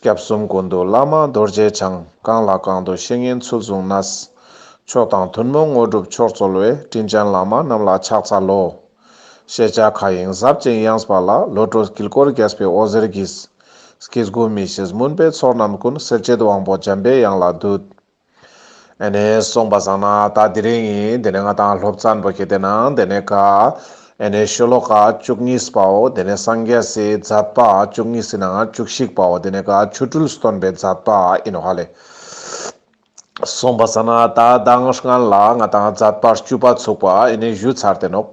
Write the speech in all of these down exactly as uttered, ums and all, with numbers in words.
སྐྱབས་གསུམ་ཀུན་འདུས་བླ་མ་རྡོ་རྗེ་འཆང་། གང་ལ་གང་འདུལ་བཤེས་གཉེན་ཚུལ་བཟུང་ནས། མཆོག་དང་ཐུན་མོང་དངོས་གྲུབ་མཆོག་སྩོལ་བའི། དྲིན་ཅན་བླ་མ་རྣམས་ལ་ཕྱག་འཚལ་ལོ། ཤེས་བྱ་མཁའ་དབྱིངས་ཟབ་ཅིང་ཡངས་པ་ལ། བློ་གྲོས་དཀྱིལ་འཁོར་རྒྱས་པའི་འོད་ཟེར་གྱིས། སྐྱེ་དགུའི་མི་ཤེས་མུན་པའི་ཚོགས་རྣམས་ཀུན། སེལ་བྱེད་དབང་པོ་འཇམ་པའི་དབྱངས་ལ་འདུད། ཨེ་ནེ་སོང་པ་སང་ན་ད་དེ་རིང་ངི་དེ་ནེ་ང་དང་སློབ་ཚན་པོ་ཁེ་ཏེ་ན་དེ་ནེ་ག་ཨེ་ནེ་ཤོ་ལོ་ཀ་བཅུ་གཉིས་པའོ། དེ་ནེ་སངས་རྒྱས་སི་མཛད་པ་བཅུ་གཉིས་སི་ནང་བཅུ་གཅིག་པའོ། དེ་ནེ་ག་ཆོ་འཕྲུལ་སྟོན་པའི་མཛད་པ་ཨིན་ནོག་ཧ་ལེ། སོང་པ་སང་ན་ད་མདང་སྔན་ལ་ང་དང་མཛད་པ་བཅུ་པ་ཚུགས་པ་ཨེ་ནེ་ཞུ་ཚར་ཏེ་ནོག།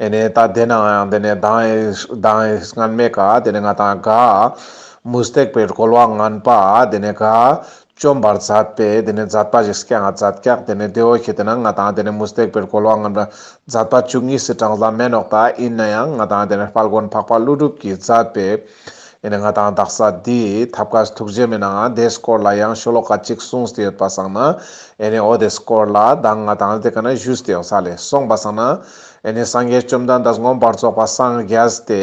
ཨེ་ནེ་ད་དེ་ནའང་དེ་ནེ་མདང་མདང་སྔན་མའི་ཀ་དེ་ནེ་ང་དང་ག་མུ་སྟེགས་པའི་རྒོལ་བ་ངན་པ་དེ་ནེ་ག་བཅོམ་པར་མཛད་པའི་དེ་ནེ་མཛད་པ་ཞིག་སྐྱང་ང་མཛད་ཀྱག། དེ་ནེ་དེ་བོ་ཁེ་ཏེ་ན་ང་དང་དེ་ནེ་མུ་སྟེགས་པའི་རྒོལ་བ་ངན་པ་མཛད་པ་བཅུ་གཉིས་སི་གྲངས་ལ་མེན་ནོག། ད་ཨིན་ནའང་ང་དང་དེ་ནེ་དཔལ་མགོན་འཕགས་པ་ཀླུ་སྒྲུབ་ཀྱི་མཛད་པའི་ཨེ་ནེ་ང་དང་དག་ས་འདི་ཐབས་མཁས་ཐུགས་རྗེ་མའི་ནང་དེ་སྐོར་ལ་ཡང་ཤོ་ལོ་ཀ་གཅིག་གསུངས་ཏེ་ཡོད་པ་སང་ན་ཨེ་ནེ་འོ་དེ་སྐོར་ལ་ད་ང་དང་དེ་ཀ་ན་ཞུས་ཏེ་ཡོང་ས་ལེ། སོང་པ་སང་ན་ཨེ་ནེ་སངས་རྒྱས་བཅོམ་ལྡན་འདས་མངོན་པར་རྫོགས་པ་སངས་རྒྱས་ཏེ་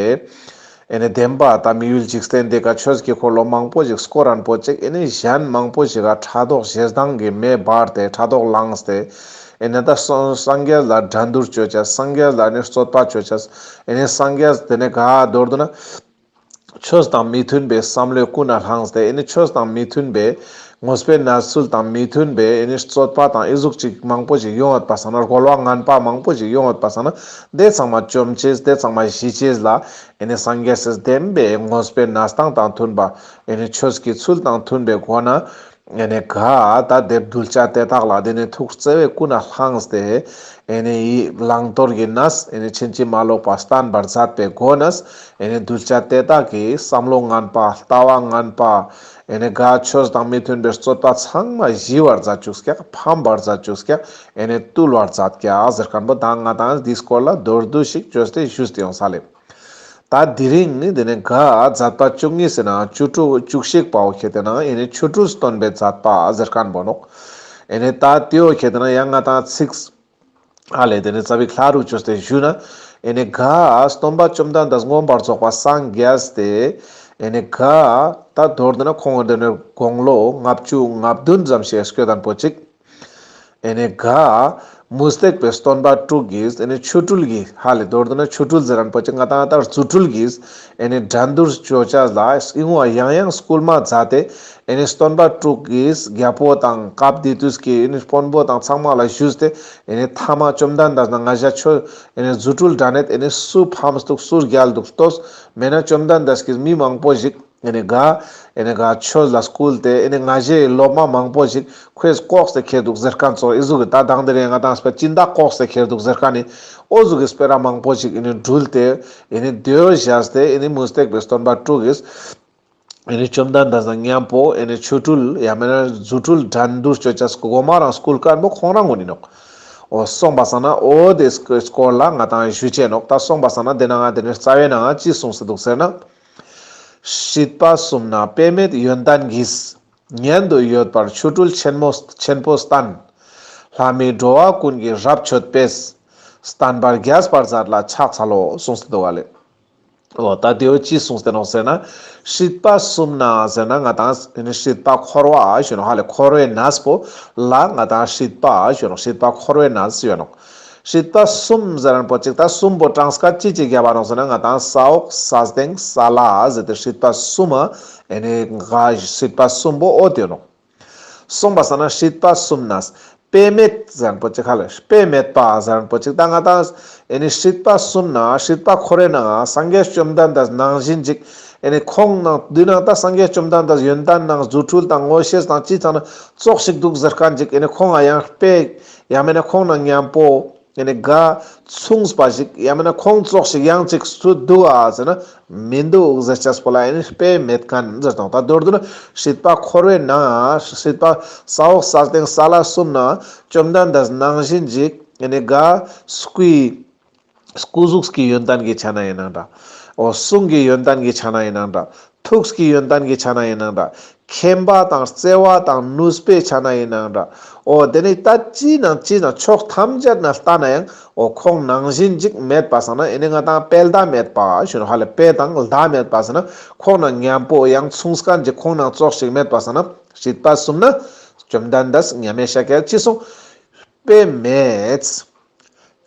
ཨེ་ནེ་བདེན་པ་ད་མི་ཡུལ་འཇིག་རྟེན་འདི་ཀ་ཆོས་ཀྱི་འཁོར་ལོ་མང་པོ་ཞིག་བསྐོར་རན་པོ་ཅིག། ཨེ་ནེ་གཞན་མང་པོ་ཞིག་ག་ཕྲག་དོག་ཞེ་སྡང་གི་མེ་འབར་ཏེ་ཕྲག་དོག་ལངས་ཏེ་ཨེ་ནེ་ད་སངས་སངས་རྒྱས་ལ་འགྲན་བསྡུར་ཅོ་ཅེས། སངས་རྒྱས་ལ་ཨེ་ནེ་རྩོད་པ་ཅོ་ཅེས། ཨེ་ནེ་སངས་རྒྱས་དེ་ནེ་ག་མདོར་བསྡུ་ན་ཆོས་དང་མི་མཐུན་པའི་བསམ་བློ་ཀུན་ནས་བསླངས་ཏེ་ཨེ་ནེ་ཆོས་དང་མི་མཐུན་པའི་དངོས་པོའི་གནས་ཚུལ་དང་མི་མཐུན་པའི་ཨེ་ནེ་རྩོད་པ་དང་ཨི་ཟུག་ཅིག་མང་པོ་ཞིག་ཡོང་ཡོད་པ་སང་ན་རྒོལ་བ་ངན་པ་མང་པོ་ཞིག་ཡོང་ཡོད་པ་སང་ན་དེ་ཚང་མ་བཅོམ་ཅེས་དེ་ཚང་མ་ཞི་ཅེས་ལ་ཨེ་ནེ་སངས་རྒྱས་སི་བདེན་པའི་དངོས་པོའི་གནས་སྟངས་དང་མཐུན་པ་ཨེ་ནེ་ཆོས་ཀྱི་ཚུལ་དང་མཐུན་པའི་སྒོ་ནས་ཨེ་ནེ་ག་ད་དེ་གདུལ་བྱ་དེ་དག་ལ་དེ་ནེ་ཐུགས་བརྩེ་བས་ཀུན་ནས་བསླངས་ཏེ་ཨེ་ནེ་ཡི་བླང་དོར་གྱི་གནས་ཨེ་ནེ་ཕྱིན་ཅི་མ་ལོག་པ་བསྟན་པར་མཛད་པའི་སྒོ་ནས་ཨེ་ནེ་གདུལ་བྱ་དེ་དག་གི་བསམ་བློ་ངན་པ་ལྟ་བ་ངན་པ་ཨེ་ནེ་ག་ཆོས་དང་མི་མཐུན་པའི་རྩོད་པ་ཚང་མ་ཞི་བར་མཛད་བཅུག་ཀྱག། ཕམ་པར་མཛད་བཅུག་ཀྱག། ཨེ་ནེ་བཏུལ་བར་མཛད་ཀྱག་ཟེར་མཁན་པོ་ད་ང་དང་འདི་སྐོར་ལ་མདོར་བསྡུས་ཤིག་བཅོས་ཏེ་ཞུས་ཏེ་ཡོང་ས་ལེ། ད་དེ་རིང་ནི་དེ་ནེ་ག་མཛད་པ་བཅུ་གཉིས་སི་ནང་བཅུ་དྲུག་བཅུ་གཅིག་པའོ་ཁེ་ཏེ་ན་ཨེ་ནེ་ཆོ་འཕྲུལ་སྟོན་པའི་མཛད་པ་ཟེར་མཁན་པོ་ནོག། ཨེ་ནེ་ད་དེ་བོ་ཁེ་ཏེ་ན་ཡང་ང་དང་ཚིགས་ཨ་ལེ་དེ་ནེ་ཙ་པིག་ལྷག་རུ་བཅོས་ཏེ་ཞུ་ན་ཨེ་ནེ་ག་སྟོན་པ་བཅོམ་ལྡན་འདས་མངོན་པར་རྫོགས་པ་སངས་རྒྱས་ཏེ་ཨེ་ནེ་ག་ད་མདོར་བསྡུ་ན་ཁོང་དེ་ནེ་དགུང་ལོ་ལྔ་བཅུ་ང་བདུན་ཙམ་ཞིག་སྐྱོད་དན་པོ་ཅིག། ཨེ་ནེ་ག་མུ་སྟེགས་པའི་སྟོན་པ་དྲུག་གིས་ཨེ་ནེ་ཆོ་འཕྲུལ་གྱི་ཧ་ལེ་མདོར་བསྡུ་ན་ཆོ་འཕྲུལ་ཟེར་རན་པོ་ཅིག་ང་དང་ད་རྫུ་འཕྲུལ་གྱིས་ཨེ་ནེ་འགྲན་བསྡུར་ཅོ་ཅེས་ལ་ཨིན་བ་ཡང་ཡང་སྐུལ་མ་མཛད་དེ་ཨེ་ནེ་སྟོན་པ་དྲུག་གིས་རྒྱལ་པོ་དང་སྐབས་དེ་དུས་ཀྱི་ཨེ་ནེ་དཔོན་པོ་དང་ཚང་མ་ལ་ཞུས་ཏེ་ཨེ་ནེ་ཐ་མ་བཅོམ་ལྡན་འདས་ན་ང་ཞ་ཆོས་ཨེ་ནེ་རྫུ་འཕྲུལ་འགྲན་ནེད་ཨེ་ནེ་སུ་ཕམ་འདུག་སུ་རྒྱལ་འདུག་ལྟོས། མེད་ན་བཅོམ་ལྡན་འདས་ཀྱིས་མི་མང་པོ་ཞིག་ཨེ་ནེ་ག་ཨེ་ནེ་ག་ཆོས་ལ་སྐུལ་ཏེ་ཨེ་ནེ་ང་ཞའི་སློབ་མ་མང་པོ་ཞིག་ཁོས་ལྐོག་སྟེ་ཁྱེར་འདུག་ཟེར་མཁན་ཙོགས་ཨི་ཟུག་གི་ད་དང་དེ་རིང་ང་དང་སྤེ་སྦྱིན་བདག་ལྐོག་སྟེ་ཁྱེར་འདུག་ཟེར་མཁན་ནི་འོ་ཟུག་གི་སྤེ་ར་མང་པོ་ཞིག་ཨེ་ནེ་འགྲུལ་ཏེ་ཨེ་ནེ་དེ་བོ་བཞག་སྟེ་ཨེ་ནེ་མུ་སྟེགས་པའི་སྟོན་པ་དྲུག་གིས་ཨེ་ནེ་བཅོམ་ལྡན་འདས་དང་མཉམ་པོ་ཨེ་ནེ་ཆོ་འཕྲུལ་ཡང་མེད་ན་རྫུ་འཕྲུལ་འགྲན་བསྡུར་ཅོ་ཅེས་གོ་མ་རང་སྐུལ་མཁན་པོ་ཁོང་རང་ཀུན་ཨིན་ནོག། འོ་སོང་པ་སང་ན་འོ་དེ་སྐོར་ལ་ང་དང་ཞུ་ཅེས་ནོག། ད་སོང་པ་སང་ན་དེ་ནང་ང་དེ་ནེ་རྩ་བའི་ནང་ང་ཅི་གསུངས་སེ་འདུག་ཟེར་ན། སྲིད་པ་གསུམ་ན་དཔེ་མེད་ཡོན་ཏན་གྱིས། ཉན་དུ་ཡོད་པར་ཆོ་འཕྲུལ་ཆེན་མོ་ཆེན་པོ་བསྟན། ལྷ་མི་འགྲོ་བ་ཀུན་གྱི་རབ་མཆོད་པས། བསྟན་པ་རྒྱས་པར་མཛད་ལ་ཕྱག་འཚལ་ལོ་གསུངས་སེ་འདུག་ག་ལེ། འོ་ད་དེ་བོ་ཅི་གསུངས་ཏེ་ནོག་ཟེར་ན། སྲིད་པ་གསུམ་ན་ཟེར་ན་ང་དང་སྲིད་པ་འཁོར་བ་ཞུ་ནོག་ཧ་ལེ། འཁོར་བའི་གནས་པོ་ལ་ང་དང་སྲིད་པ་ཞུ་ནོག། སྲིད་པ་འཁོར་བའི་གནས་ཞུ་ནོག། སྲིད་པ་གསུམ་ཟེར་རན་པོ་ཅིག་ད་གསུམ་པོ་གྲངས་ཀ་ཅི་ཅི་བརྒྱབ་པ་ནོག་ཟེར་ན་ང་དང་ས་འོག་ས་སྟེང་ས་བླ་ཟེར་ཏེ་སྲིད་པ་གསུམ་ཨེ་ནེ་ག་སྲིད་པ་གསུམ་པོ་འོ་དེ་ནོག། སོང་པ་སང་ན་སྲིད་པ་གསུམ་ན་དཔེ་མེད་ཟེར་རན་པོ་ཅིག་ཧ་ལེ། དཔེ་མེད་པ་ཟེར་རན་པོ་ཅིག་ད་ང་དང་ཨེ་ནེ་སྲིད་པ་གསུམ་ན་སྲིད་པ་འཁོར་བའི་ནང་ང་སངས་རྒྱས་བཅོམ་ལྡན་འདས་ནང་བཞིན་ཅིག་ཨེ་ནེ་ཁོང་ནང་དུས་ནང་ད་སངས་རྒྱས་བཅོམ་ལྡན་འདས་ཡོན་ཏན་ནང་རྫུ་འཕྲུལ་དང་མངོན་ཤེས་དང་ཅི་ཚང་ན་ཙོགས་ཤིག་འདུག་ཟེར་མཁན་ཅིག་ཨེ་ནེ་ཁོང་ང་ཡང་དཔེ་ཡང་མེད་ན་ཁོང་ནང་མཉམ་པོ་ཨེ་ནེ་ག་མཚུངས་པ་ཞིག་ཡང་མེད་ན་ཁོང་ཙོགས་ཤིག་ཡང་ཅིག་སུ་འདུག་ག་ཟེར་ན་མི་འདུག་ཟེར་ཅེས་པོ་ལ་ཨེ་ནེ་དཔེ་མེད་མཁན་ཟེར་དང་། ད་མདོར་བསྡུ་ན་སྲིད་པ་འཁོར་བའི་ནང་སྲིད་པ་ས་འོག་ས་སྟེང་ས་བླ་གསུམ་ན་བཅོམ་ལྡན་འདས་ནང་བཞིན་ཅིག་ཨེ་ནེ་ག་སྐུའི་སྐུ་གཟུགས་ཀྱི་ཡོན་ཏན་གྱི་ཆ་ན་ཨིན་ནའང་འདྲ། འོ་གསུང་གི་ཡོན་ཏན་གྱི་ཆ་ན་ཨིན་ནའང་འདྲ། ཐུགས་ཀྱི་ཡོན་ཏན་གྱི་ཆ་ན་ཡིན་ནའང་འདྲ། མཁྱེན་པ་དང་བརྩེ་བ་དང་ནུས་པའི་ཆ་ན་ཡིན་ནའང་འདྲ། འོ་དེ་ནི་ད་ཅི་ནང་ཅི་ནང་ཕྱོགས་ཐམས་ཅད་ནས་ལྟ་ན་ཡང་འོ་ཁོང་ནང་བཞིན་ཅིག་མེད་པ་སང་ན་ཨེ་ནི་ང་དང་དཔེ་ལྡ་མེད་པ་ཞུ་ནོག་ཧ་ལེ། དཔེ་དང་ལྡ་མེད་པ་སང་ན་ཁོང་ནང་མཉམ་པོ་ཡང་མཚུངས་མཁན་ཅིག་ཁོང་ནང་ཙོགས་ཤིག་མེད་པ་སང་ན་སྲིད་པ་གསུམ་ན་བཅོམ་ལྡན་འདས་མཉམ་མེད་ཤཱཀྱ་ཅི་གསུངས། དཔེ་མེད།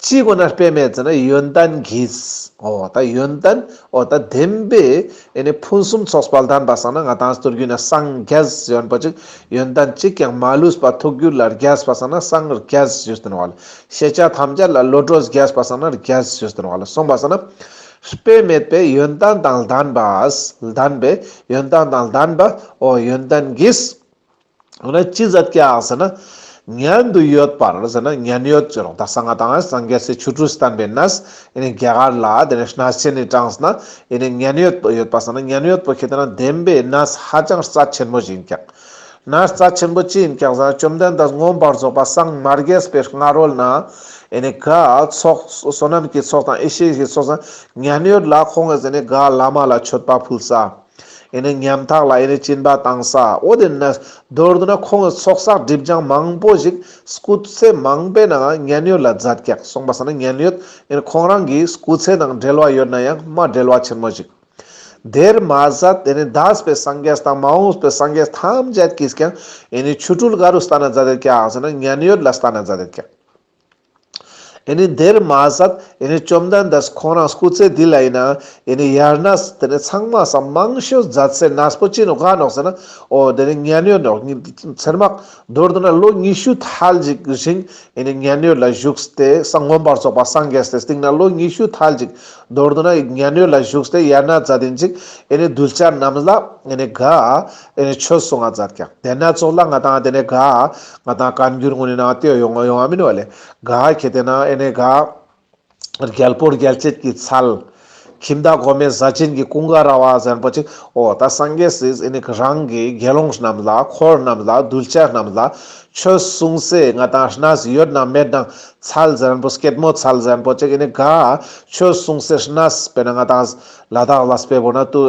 ཅི་གོ་ན་དཔེ་མེད་ཟེར་ན་ཡོན་ཏན་གྱིས། འོ་ད་ཡོན་ཏན་འོ་ད་ལྡན་པའི་ཨེ་ནི་ཕུན་སུམ་ཚོགས་པ་ལྡན་པ་སང་ན་ང་དང་མདོ་རྒྱུད་ན་སངས་རྒྱས་ཟེར་བ་ཅིག་ཡོན་ཏན་གཅིག་ཀྱང་མ་ལུས་པ་ཐུགས་རྒྱུད་ལ་རྒྱས་པ་སང་ན་སངས་རྒྱས་ཞུས་ཏེ་ནོག་ལེ། ཤེས་བྱ་ཐམས་ཅད་ལ་བློ་གྲོས་རྒྱས་པ་སང་ན་རྒྱས་ཞུས་ཏེ་ནོག་ལེ། གསུངས་པ་སང་ན་དཔེ་མེད་པའི་ཡོན་ཏན་དང་ལྡན་པ། ལྡན་པའི་ཡོན་ཏན་དང་ལྡན་པ། འོ་ཡོན་ཏན་གྱིས། འོ་ན་ཅི་མཛད་ཀྱག་ཟེར་ན། མཉན་དུ་ཡོད་པར་ཟེར་ན་མཉན་ཡོད་ཅེས་རོགས། ད་སང་ང་དང་སངས་རྒྱས་སི་ཆོ་འཕྲུལ་བསྟན་པའི་གནས་ཨེ་ནི་རྒྱ་གར་ལ་དེ་ནི་གནས་ཆེན་ནི་གྲངས་ན་ཨེ་ནི་མཉན་ཡོད་པོ་ཡོད་པ་སང་ན་མཉན་ཡོད་པོ་ཁྱེད་དེ་ན་ལྡན་པའི་གནས་ཧ་ཅང་རྩ་ཆེན་པོ་ཞིག་ཡིན་ཀྱག། གནས་རྩ་ཆེན་པོ་ཅི་ཡིན་ཀྱག་ཟེར་ན་བཅོམ་ལྡན་འདས་མངོན་པར་རྫོགས་པ་སངས་མ་རྒྱས་པའི་སྔ་རོལ་ན་ཨེ་ནི་ག་ཚོགས་བསོད་ནམས་ཀྱི་ཚོགས་དང་ཡེ་ཤེས་ཀྱི་ཚོགས་དང་མཉན་ཡོད་ལ་ཁོང་གི་ཟེར་ནི་ག་བླ་མ་ལ་མཆོད་པ་ཕུལ་ས། ཨེ་ནི་ཉམ་ཐག་ལ་ཨེ་ནི་སྦྱིན་པ་བཏང་ས། འོ་དེ་ནི་མདོར་བསྡུ་ན་ཁོང་གི་ཚོགས་བསགས་སྒྲིབ་སྦྱང་མང་པོ་ཞིག་སྐུ་ཚེ་མང་པོའི་ནང་མཉན་ཡོད་ལ་མཛད་ཀྱག། གསུངས་པ་སང་ན་མཉན་ཡོད་ཨེ་ནི་ཁོང་རང་གི་སྐུ་ཚེ་དང་འབྲེལ་བ་ཡོད་ན་ཡང་མ་འབྲེལ་བ་ཆེན་མོ་ཞིག། དེར་མ་ཟད་ཨེ་ནི་འདས་པའི་སངས་རྒྱས་དང་མ་འོངས་པའི་སངས་རྒྱས་ཐམས་ཅད་ཀྱིས་ཀྱང་ཨེ་ནི་ཆོ་འཕྲུལ་ག་རུ་བསྟན་ན་མཛད་དེ་ཀྱག་ཟེར་ན་མཉན་ཡོད་ལ་བསྟན་ན་མཛད་དེ་ཀྱག། ཨེ་ནི་དེར་མ་ཟད་ཨེ་ནི་བཅོམ་ལྡན་འདས་ཁོང་རང་སྐུ་ཚེ་འདི་ལ་ཡིན་ན་ཨེ་ནི་དབྱར་གནས་དེ་ནི་ཚང་མ་སང་མང་ཤོས་མཛད་སའི་གནས་པོ་ཅི་ནོག་ག་ནོག་ཟེར་ན། འོ་དེ་ནི་མཉན་ཡོད་ནོག། ཚེར་མ་མདོར་བསྡུ་ན་ལོ་ཉི་ཤུ་ཐལ་ཅིག་རིང་ཨེ་ནི་མཉན་ཡོད་ལ་བཞུགས་ཏེ་སངས་མངོན་པར་རྫོགས་པ་སངས་རྒྱས་ཏེ་སྟིང་ན་ལོ་ཉི་ཤུ་ཐལ་ཅིག་མདོར་བསྡུ་ན་མཉན་ཡོད་ལ་བཞུགས་ཏེ་དབྱར་གནས་མཛད་དེ་ཅིག་ཨེ་ནི་གདུལ་བྱ་རྣམས་ལ་ཨེ་ནི་ག་ཨེ་ནི་ཆོས་གསུང་ང་མཛད་ཀྱག། དེ་ན་ཙོགས་ལ་ང་དང་དེ་ནི་ག་ང་དང་བཀའ་འགྱུར་ངོ་ནི་ནང་དེ་ཡོང་ཡོང་ང་མིན་བ་ལེ། ག་ཁྱེད་དེ་ན་ཨེ་ནི་ག་རྒྱལ་པོ་རྒྱལ་བྱེད་ཀྱི་ཚལ། ཁྱིམ་བདག་གོ་མའི་བཟའ་སྦྱིན་གྱི་ཀུན་དགའ་ར་བ་ཟེར་པོ་ཅིག། འོ་ད་སངས་རྒྱས་སི་ཨེ་ནི་རང་གི་དགེ་སློང་རྣམས་ལ་འཁོར་རྣམས་ལ་གདུལ་བྱ་རྣམས་ལ་ཆོས་གསུང་སའི་ང་དང་གནས་ཡོད་ན་མེད་ན་ཚལ་ཟེར་པོ་སྐྱེད་མོས་ཚལ་ཟེར་པོ་ཅིག་ཨེ་ནི་ག་ཆོས་གསུང་སའི་གནས་དཔེར་ན་ང་དང་ལ་དྭགས་ལ་དཔེ་བོ་ན་དུ་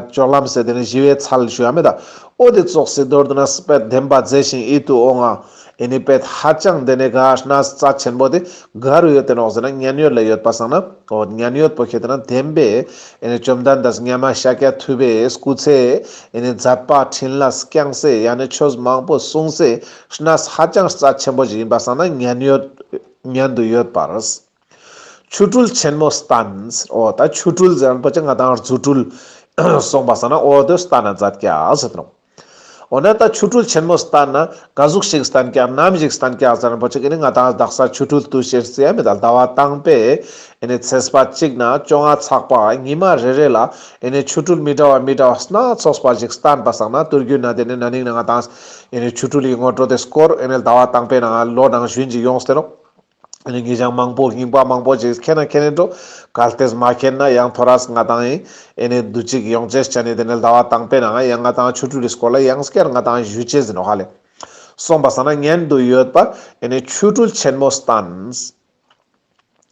ཅོག་ལམ་སེ་དེ་ནི་ཞི་བའི་ཚལ་ཞུ་ཡ་མེད་ད། འོ་དེ་ཙོགས་སི་མདོར་བསྡུ་ན་དཔེ་བདེན་པ་མཛེས་ཤིང་ཡིད་དུ་འོང་ང་། ཨེ་ནི་དཔེ་ཧ་ཅང་དེ་ནི་ག་གནས་རྩ་ཆེན་པོ་དེ་ག་རུ་ཡོད་དེ་ནོག་ཟེར་ན་མཉན་ཡོད་ལ་ཡོད་པ་སང་ན། འོ་མཉན་ཡོད་པོ་ཁྱེད་དེ་ན་བདེན་པའི་ཨེ་ནི་བཅོམ་ལྡན་འདས་མཉམ་མེད་ཤཱཀྱ་ཐུབ་པའི་སྐུ་ཚེ་ཨེ་ནི་མཛད་པ་འཕྲིན་ལས་བསྐྱངས་སའི་ཡང་ན་ཆོས་མང་པོ་གསུངས་སའི་གནས་ཧ་ཅང་རྩ་ཆེན་པོ་ཞིག་ཡིན་པ་སང་ན་མཉན་ཡོད་མཉན་དུ་ཡོད་པར། ཆོ་འཕྲུལ་ཆེན་མོ་བསྟན། འོ་ད་ཆོ་འཕྲུལ་ཟེར་པོ་ཅིག་ང་དང་རྫུ་འཕྲུལ་གསུངས་པ་སང་ན་འོ་དེ་བསྟན་ན་མཛད་ཀྱག་ཟེར་ནོག། འོ་ན་ད་ཆོ་འཕྲུལ་ཆེན་མོ་བསྟན་ན་ག་ཟུག་ཞིག་བསྟན་ཀྱག་ནམ་ཞིག་བསྟན་ཀྱག་ཟེར་པོ་ཅིག་ཨེ་ནི་ང་དང་དག་ས་ཆོ་འཕྲུལ་དུས་ཤེས་སི་ཡ་མེད་ད་ཟླ་བ་དང་པོའི་ཨེ་ནི་ཚེས་པ་གཅིག་ན་བཅོ་ལྔ་ཚག་པ་ཉི་མ་རེ་རེ་ལ་ཨེ་ནི་ཆོ་འཕྲུལ་མི་འདྲ་བ་མི་འདྲ་བ་སྣ་ཚོགས་པ་ཞིག་བསྟན་པ་སང་ན་མདོ་རྒྱུད་ན་དེ་ནི་ན་ནིང་ན་ང་དང་ཨེ་ནི་ཆོ་འཕྲུལ་གྱི་ངོ་སྤྲོད་དེ་སྐོར་ཨེ་ནི་ཟླ་བ་དང་པོའི་ནང་ལོ་ནང་ཞུན་ཅིག་ཡོངས་ཏེ་ནོག། ཨེ་ནི་ཉེ་ཞང་མང་པོ་རྙིང་པ་མང་པོ་ཅིག་མཁྱེན་ན་མཁྱེན་ནི་འགྲོ། གལ་ཏེ་མ་མཁྱེན་ན་ཡང་ཐོ་རས་ང་དང་ཨེ་ནི་དུ་ཅིག་ཡོང་ཅེས་ཅན་ནི་དེ་ནི་ཟླ་བ་དང་པོའི་ནང་ཡང་ང་དང་ཆོ་འཕྲུལ་གྱི་སྐོར་ལ་ཡང་སྐྱར་ང་དང་ཞུ་ཅེས་ཟིན་ནོག་ཧ་ལེ། གསུངས་པ་སང་ན་མཉན་དུ་ཡོད་པར་ཨེ་ནི་ཆོ་འཕྲུལ་ཆེན་མོ་བསྟན།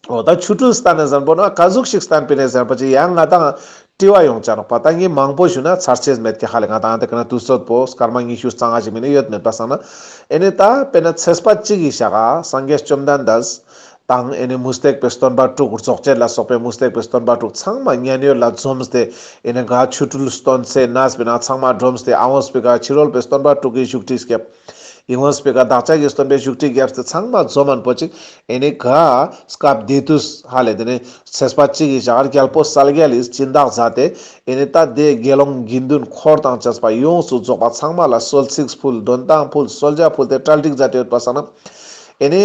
འོ་ད་ཆོ་འཕྲུལ་བསྟན་ནས་ཟེར་པོ་ན་ག་ཟུག་ཞིག་བསྟན་པིན་ནས་ཟེར་པོ་ཅིག་ཡང་ང་དང་དྲི་བ་ཡོང་ཅ་ནོག་པ། ད་ངས་མང་པོ་ཞུ་ན་ཚར་ཅེས་མེད་ཀྱག་ཧ་ལེ། ང་དང་དེ་ཀ་ན་དུས་ཚོད་པོ་སྐར་མ་ཉི་ཤུ་རྩ་ལྔ་ཞིག་མིན་ན་ཡོད་མེད་པ་སང་ན། ཨེ་ནི་ད་དཔེར་ན་ཚེས་པ་གཅིག་གི་ཞག་ག་སངས་རྒྱས་བཅོམ་ལྡན་འདས་དང་ཨེ་ནི་མུ་སྟེགས་པའི་སྟོན་པ་དྲུག་རྫོགས་བྱེད་ལ་སོགས་པའི་མུ་སྟེགས་པའི་སྟོན་པ་དྲུག་ཚང་མ་མཉན་ཡོད་ལ་འཛོམས་ཏེ་ཨེ་ནི་ག་ཆོ་འཕྲུལ་སྟོན་སའི་གནས་པའི་ནང་ཚང་མ་འཛོམས་ཏེ་ཨ་འོངས་པའི་ག་ཕྱི་རོལ་པའི་སྟོན་པ་དྲུག་གི་བཞུགས་ཁྲི་བརྒྱབ། ཨི་འོངས་པའི་ག་བདག་ཅག་གི་སྟོན་པའི་བཞུགས་ཁྲི་བརྒྱབ་སྟེ་ཚང་མ་འཛོམས་མན་པོ་ཅིག་ཨེ་ནི་ག་སྐབས་དེ་དུས་ཧ་ལེ་དེ་ནི་ཚེས་པ་གཅིག་གི་ཞག་རྒྱལ་པོ་གསལ་རྒྱལ་ལིས་སྦྱིན་བདག་མཛད་དེ་ཨེ་ནི་ད་དེ་དགེ་སློང་དགེ་འདུན་འཁོར་དང་བཅས་པ་ཡོངས་སུ་རྫོགས་པ་ཚང་མ་ལ་གསོལ་ཚིགས་ཕུལ། འདོན་ཐང་ཕུལ། གསོལ་ཇ་ཕུལ་ཏེ་གྲ་སྒྲིག་མཛད་དེ་ཡོད་པ་སང་ན་ཨེ་ནི།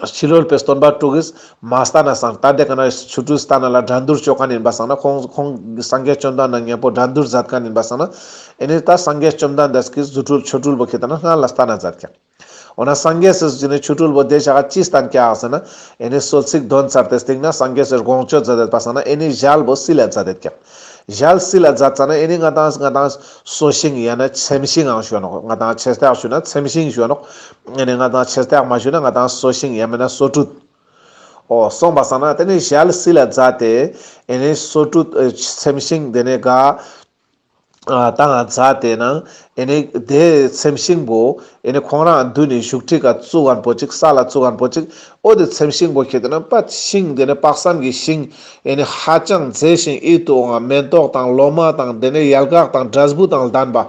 ཕྱི་རོལ་པའི་སྟོན་པ་དྲུག་གིས་མ་བསྟན་ན་སང་ད་དེ་ཀ་ན་ཆོ་འཕྲུལ་བསྟན་ན་ལ་འགྲན་བསྡུར་ཅོ་མཁན་ཡིན་པ་སང་ན་ཁོང་ཁོང་སངས་རྒྱས་བཅོམ་ལྡན་འདས་མཉམ་པོ་འགྲན་བསྡུར་མཛད་མཁན་ཡིན་པ་སང་ན་ཨེ་ནི་ད་སངས་རྒྱས་བཅོམ་ལྡན་འདས་ཀྱིས་རྫུ་འཕྲུལ་ཆོ་འཕྲུལ་པོ་ཁྱེད་དེ་ན་སྔ་ལ་བསྟན་ན་མཛད་ཀྱག། འོ་ན་སངས་རྒྱས་སི་ཆོ་འཕྲུལ་པོ་དེ་ཞག་ག་ཅི་བསྟན་ཀྱག་ཟེར་ན་ཨེ་ནི་གསོལ་ཚིགས་འདོན་ཚར་ཏེ་སྟིང་ན་སངས་རྒྱས་སི་དགོངས་སྤྱོད་མཛད་དེ་པ་སང་ན་ཨེ་ནི་ཞལ་པོ་སིལ་ལ་མཛད་དེ་ཀྱག། ཞལ་སིལ་ལ་མཛད་ཙ་ན་ཨེ་ནི་ང་དང་ང་དང་སོ་ཤིང་ཡང་ན་ཚེམ་ཤིང་ཡང་ཞུ་ནོག། ང་དང་ཆེ་སྟག་ཞུ་ན་ཚེམ་ཤིང་ཞུ་ནོག། ཨེ་ནི་ང་དང་ཆེ་སྟག་མ་ཞུ་ན་ང་དང་སོ་ཤིང་ཡང་མེན་ན་སོ་ཕྲུད། འོ་གསུངས་པ་སང་ན་དེ་ནི་ཞལ་སིལ་ལ་མཛད་དེ་ཨེ་ནི་སོ་ཕྲུད་ཚེམ་ཤིང་དེ་ནི་ག་ ཨ་ཏང་ང་མཛད་དེ་ན་ཨེ་ནི་དེ་ཚེམས་ཤིང་པོ་ཨེ་ནི་ཁོང་རང་མདུན་ནི་བཞུགས་ཁྲི་ཀ་བཙུགས་ཁན་པོ་ཅིག་ས་ལ་བཙུགས་ཁན་པོ་ཅིག་འོ་དེ་ཚེམས་ཤིང་པོ་ཁེ་ཏེ་ན་པ་ཤིང་དེ་ནི་དཔག་བསམ་གྱི་ཤིང་ཨེ་ནི་ཧ་ཅང་མཛེས་ཤིང་ཡིད་དུ་འོང་བ་མེ་ཏོག་དང་ལོ་མ་དང་དེ་ནི་ཡལ་ག་དང་འབྲས་བུ་དང་ལྡན་པ།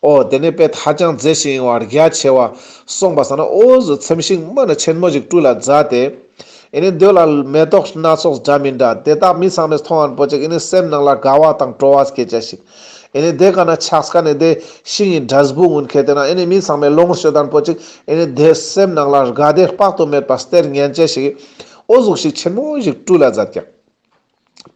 འོ་དེ་ནི་དཔེ་ཧ་ཅང་མཛེས་ཤིང་ཡིན་བ་རྒྱ་ཆེ་བ་སོང་པ་སང་ན་འོ་ཟུག་ཚེམས་ཤིང་མ་ན་ཆེན་མོ་ཞིག་སྤྲུལ་ལ་མཛད་དེ། ཨེ་ནི་དེ་ལ་མེ་ཏོག་སྣ་ཚོགས་འདྲ་མི་འདྲ་དེ་དག་མི་ཚང་མས་མཐོང་ངན་པོ་ཅིག་ཨེ་ནི་སེམས་ནང་ལ་དགའ་བ་དང་སྤྲོ་བ་སྐྱེ་ཅེས་ཤིག་ཨེ་ནི་དེ་ཀ་ན་ཆགས་ཀ་ནས་དེ་ཤིང་གི་འབྲས་བུ་ངུན་ཁེ་ཏེ་ན་ཨེ་ནི་མི་ཚང་མས་ལོངས་སྤྱོད་ཁན་པོ་ཅིག་ཨེ་ནི་དེ་སེམས་ནང་ལ་དགའ་བདེ་དཔག་ཏུ་མེད་པ་སྟེར་ཉན་ཅེས་ཤིག་འོ་ཟུག་ཤིག་ཆེན་མོ་ཞིག་སྤྲུལ་ལ་མཛད་ཀྱག་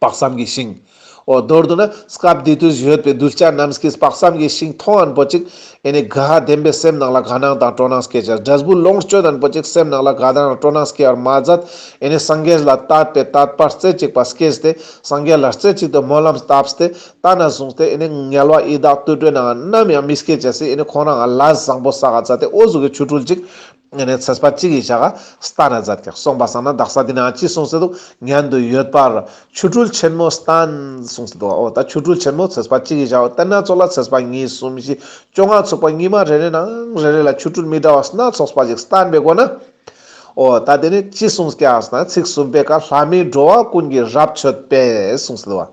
དཔག་བསམ་གྱི་ཤིང་། འོ་མདོར་བསྡུ་ན་སྐབས་དེ་དུས་ཡོད་པའི་གདུལ་བྱ་རྣམས་ཀྱིས་དཔག་བསམ་གྱི་ཤིང་མཐོང་ངན་པོ་ཅིག་ཨེ་ནི་དགའ་ལྡན་པའི་སེམས་ནང་ལ་དགའ་སྣང་དང་སྤྲོ་སྣང་སྐྱེ་ཅེས། འབྲས་བུ་ལོངས་སྤྱོད་ཁན་པོ་ཅིག་སེམས་ནང་ལ་དགའ་སྣང་སྤྲོ་སྣང་སྐྱེ་བར་མ་ཟད། ཨེ་ནི་སངས་རྒྱས་ལ་དད་པའི་དད་པ་རྩེ་གཅིག་པ་སྐྱེས་ཏེ་སངས་རྒྱས་ལ་རྩེ་གཅིག་ཏུ་སྨོན་ལམ་བཏབ་སྟེ་ད་ནས་བཟུང་སྟེ་ཨེ་ནི་དམྱལ་བ་ཡི་དྭགས་དུད་འགྲོའི་ནང་ནམ་ཡང་མི་སྐྱེ་ཅེས་སི་ཨེ་ནི་ཁོང་རང་ལ་ལས་བཟང་པོ་བསགས་མཛད་དེ་འོ་ཟུག་གི་ཆོ་འཕྲུལ་ཅིག་ཨེ་ནི་ཚེས་པ་གཅིག་གི་ཞག་ག་སྟན་ན་མཛད་ཀྱག་སོང་པ་སང་ན་དག་ས་འདི་ན་ཅི་གསུངས་སེ་འདུག་མཉན་དུ་ཡོད་པར་ཆོ་འཕྲུལ་ཆེན་མོ་བསྟན་གསུངས་སེ་འདུག་འོ་ད་ཆོ་འཕྲུལ་ཆེན་མོ་ཚེས་པ་གཅིག་གི་ཞག་ག་བསྟན་ན་ཙོགས་ལ་ཚེས་པ་གཉིས་གསུམ་བཞི་བཅོ་ལྔ་ཚུགས་པ་ཉི་མ་རེ་རེ་ནང་རེ་རེ་ལ་ཆོ་འཕྲུལ་མི་འདྲ་བ་སྣ་ཚོགས་པ་ཞིག་བསྟན་པའི་སྒོ་ན། འོ་ད་དེ་ནི་ཅི་གསུངས་ཀྱག་ཟེར་ན་ཚིག་གསུམ་པའི་ཀ་ལྷ་མིའི་འགྲོ་བ་ཀུན་གྱི་རབ་མཆོད་པས་གསུངས་སེ་འདུག་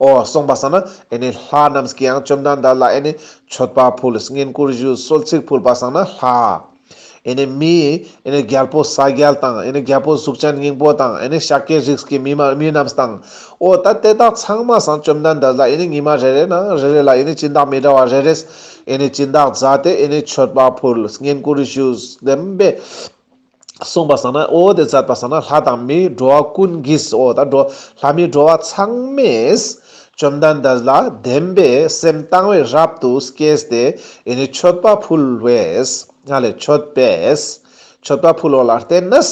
འོ་སོང་པ་སང་ན་ཨེ་ནི་ལྷ་རྣམས་ཀྱིས་ཡང་བཅོམ་ལྡན་འདས་ལ་ཨེ་ནི་མཆོད་པ་ཕུལ་བསྙེན་བཀུར་ཞུ་གསོལ་ཚིགས་ཕུལ་པ་སང་ན་ལྷ། ཨེ་ནི་མི་ཨེ་ནི་རྒྱལ་པོ་ས་རྒྱལ་དང་ཨེ་ནི་རྒྱལ་པོ་གཟུགས་ཅན་སྙིང་པོ་དང་ཨེ་ནི་ཤཱཀྱའི་རིགས་ཀྱི་མི་མ་མི་རྣམས་དང་། འོ་ད་དེ་དག་ཚང་མ་སང་བཅོམ་ལྡན་འདས་ལ་ཨེ་ནི་ཉི་མ་རེ་རེ་ནང་རེ་རེ་ལ་ཨེ་ནི་སྦྱིན་བདག་མི་འདྲ་བ་རེ་རེས་ཨེ་ནི་སྦྱིན་བདག་མཛད་དེ་ཨེ་ནི་མཆོད་པ་ཕུལ་བསྙེན་བཀུར་ཞུས་བདེན་པས། སོང་པ་སང་ན་འོ་དེ་མཛད་པ་སང་ན་ལྷ་དང་མི་འགྲོ་བ་ཀུན་གྱིས་འོ་ད་འགྲོ་ལྷ་མི་འགྲོ་བ་ཚང་མས་བཅོམ་ལྡན་འདས་ལ་བདེན་པའི་སེམས་དང་བས་རབ་ཏུ་སྐྱེས་ཏེ་ཨེ་ནི་མཆོད་པ་ཕུལ་བས། ང་ལས་མཆོད་པས། མཆོད་པ་ཕུལ་བ་ལ་བརྟེན་ནས།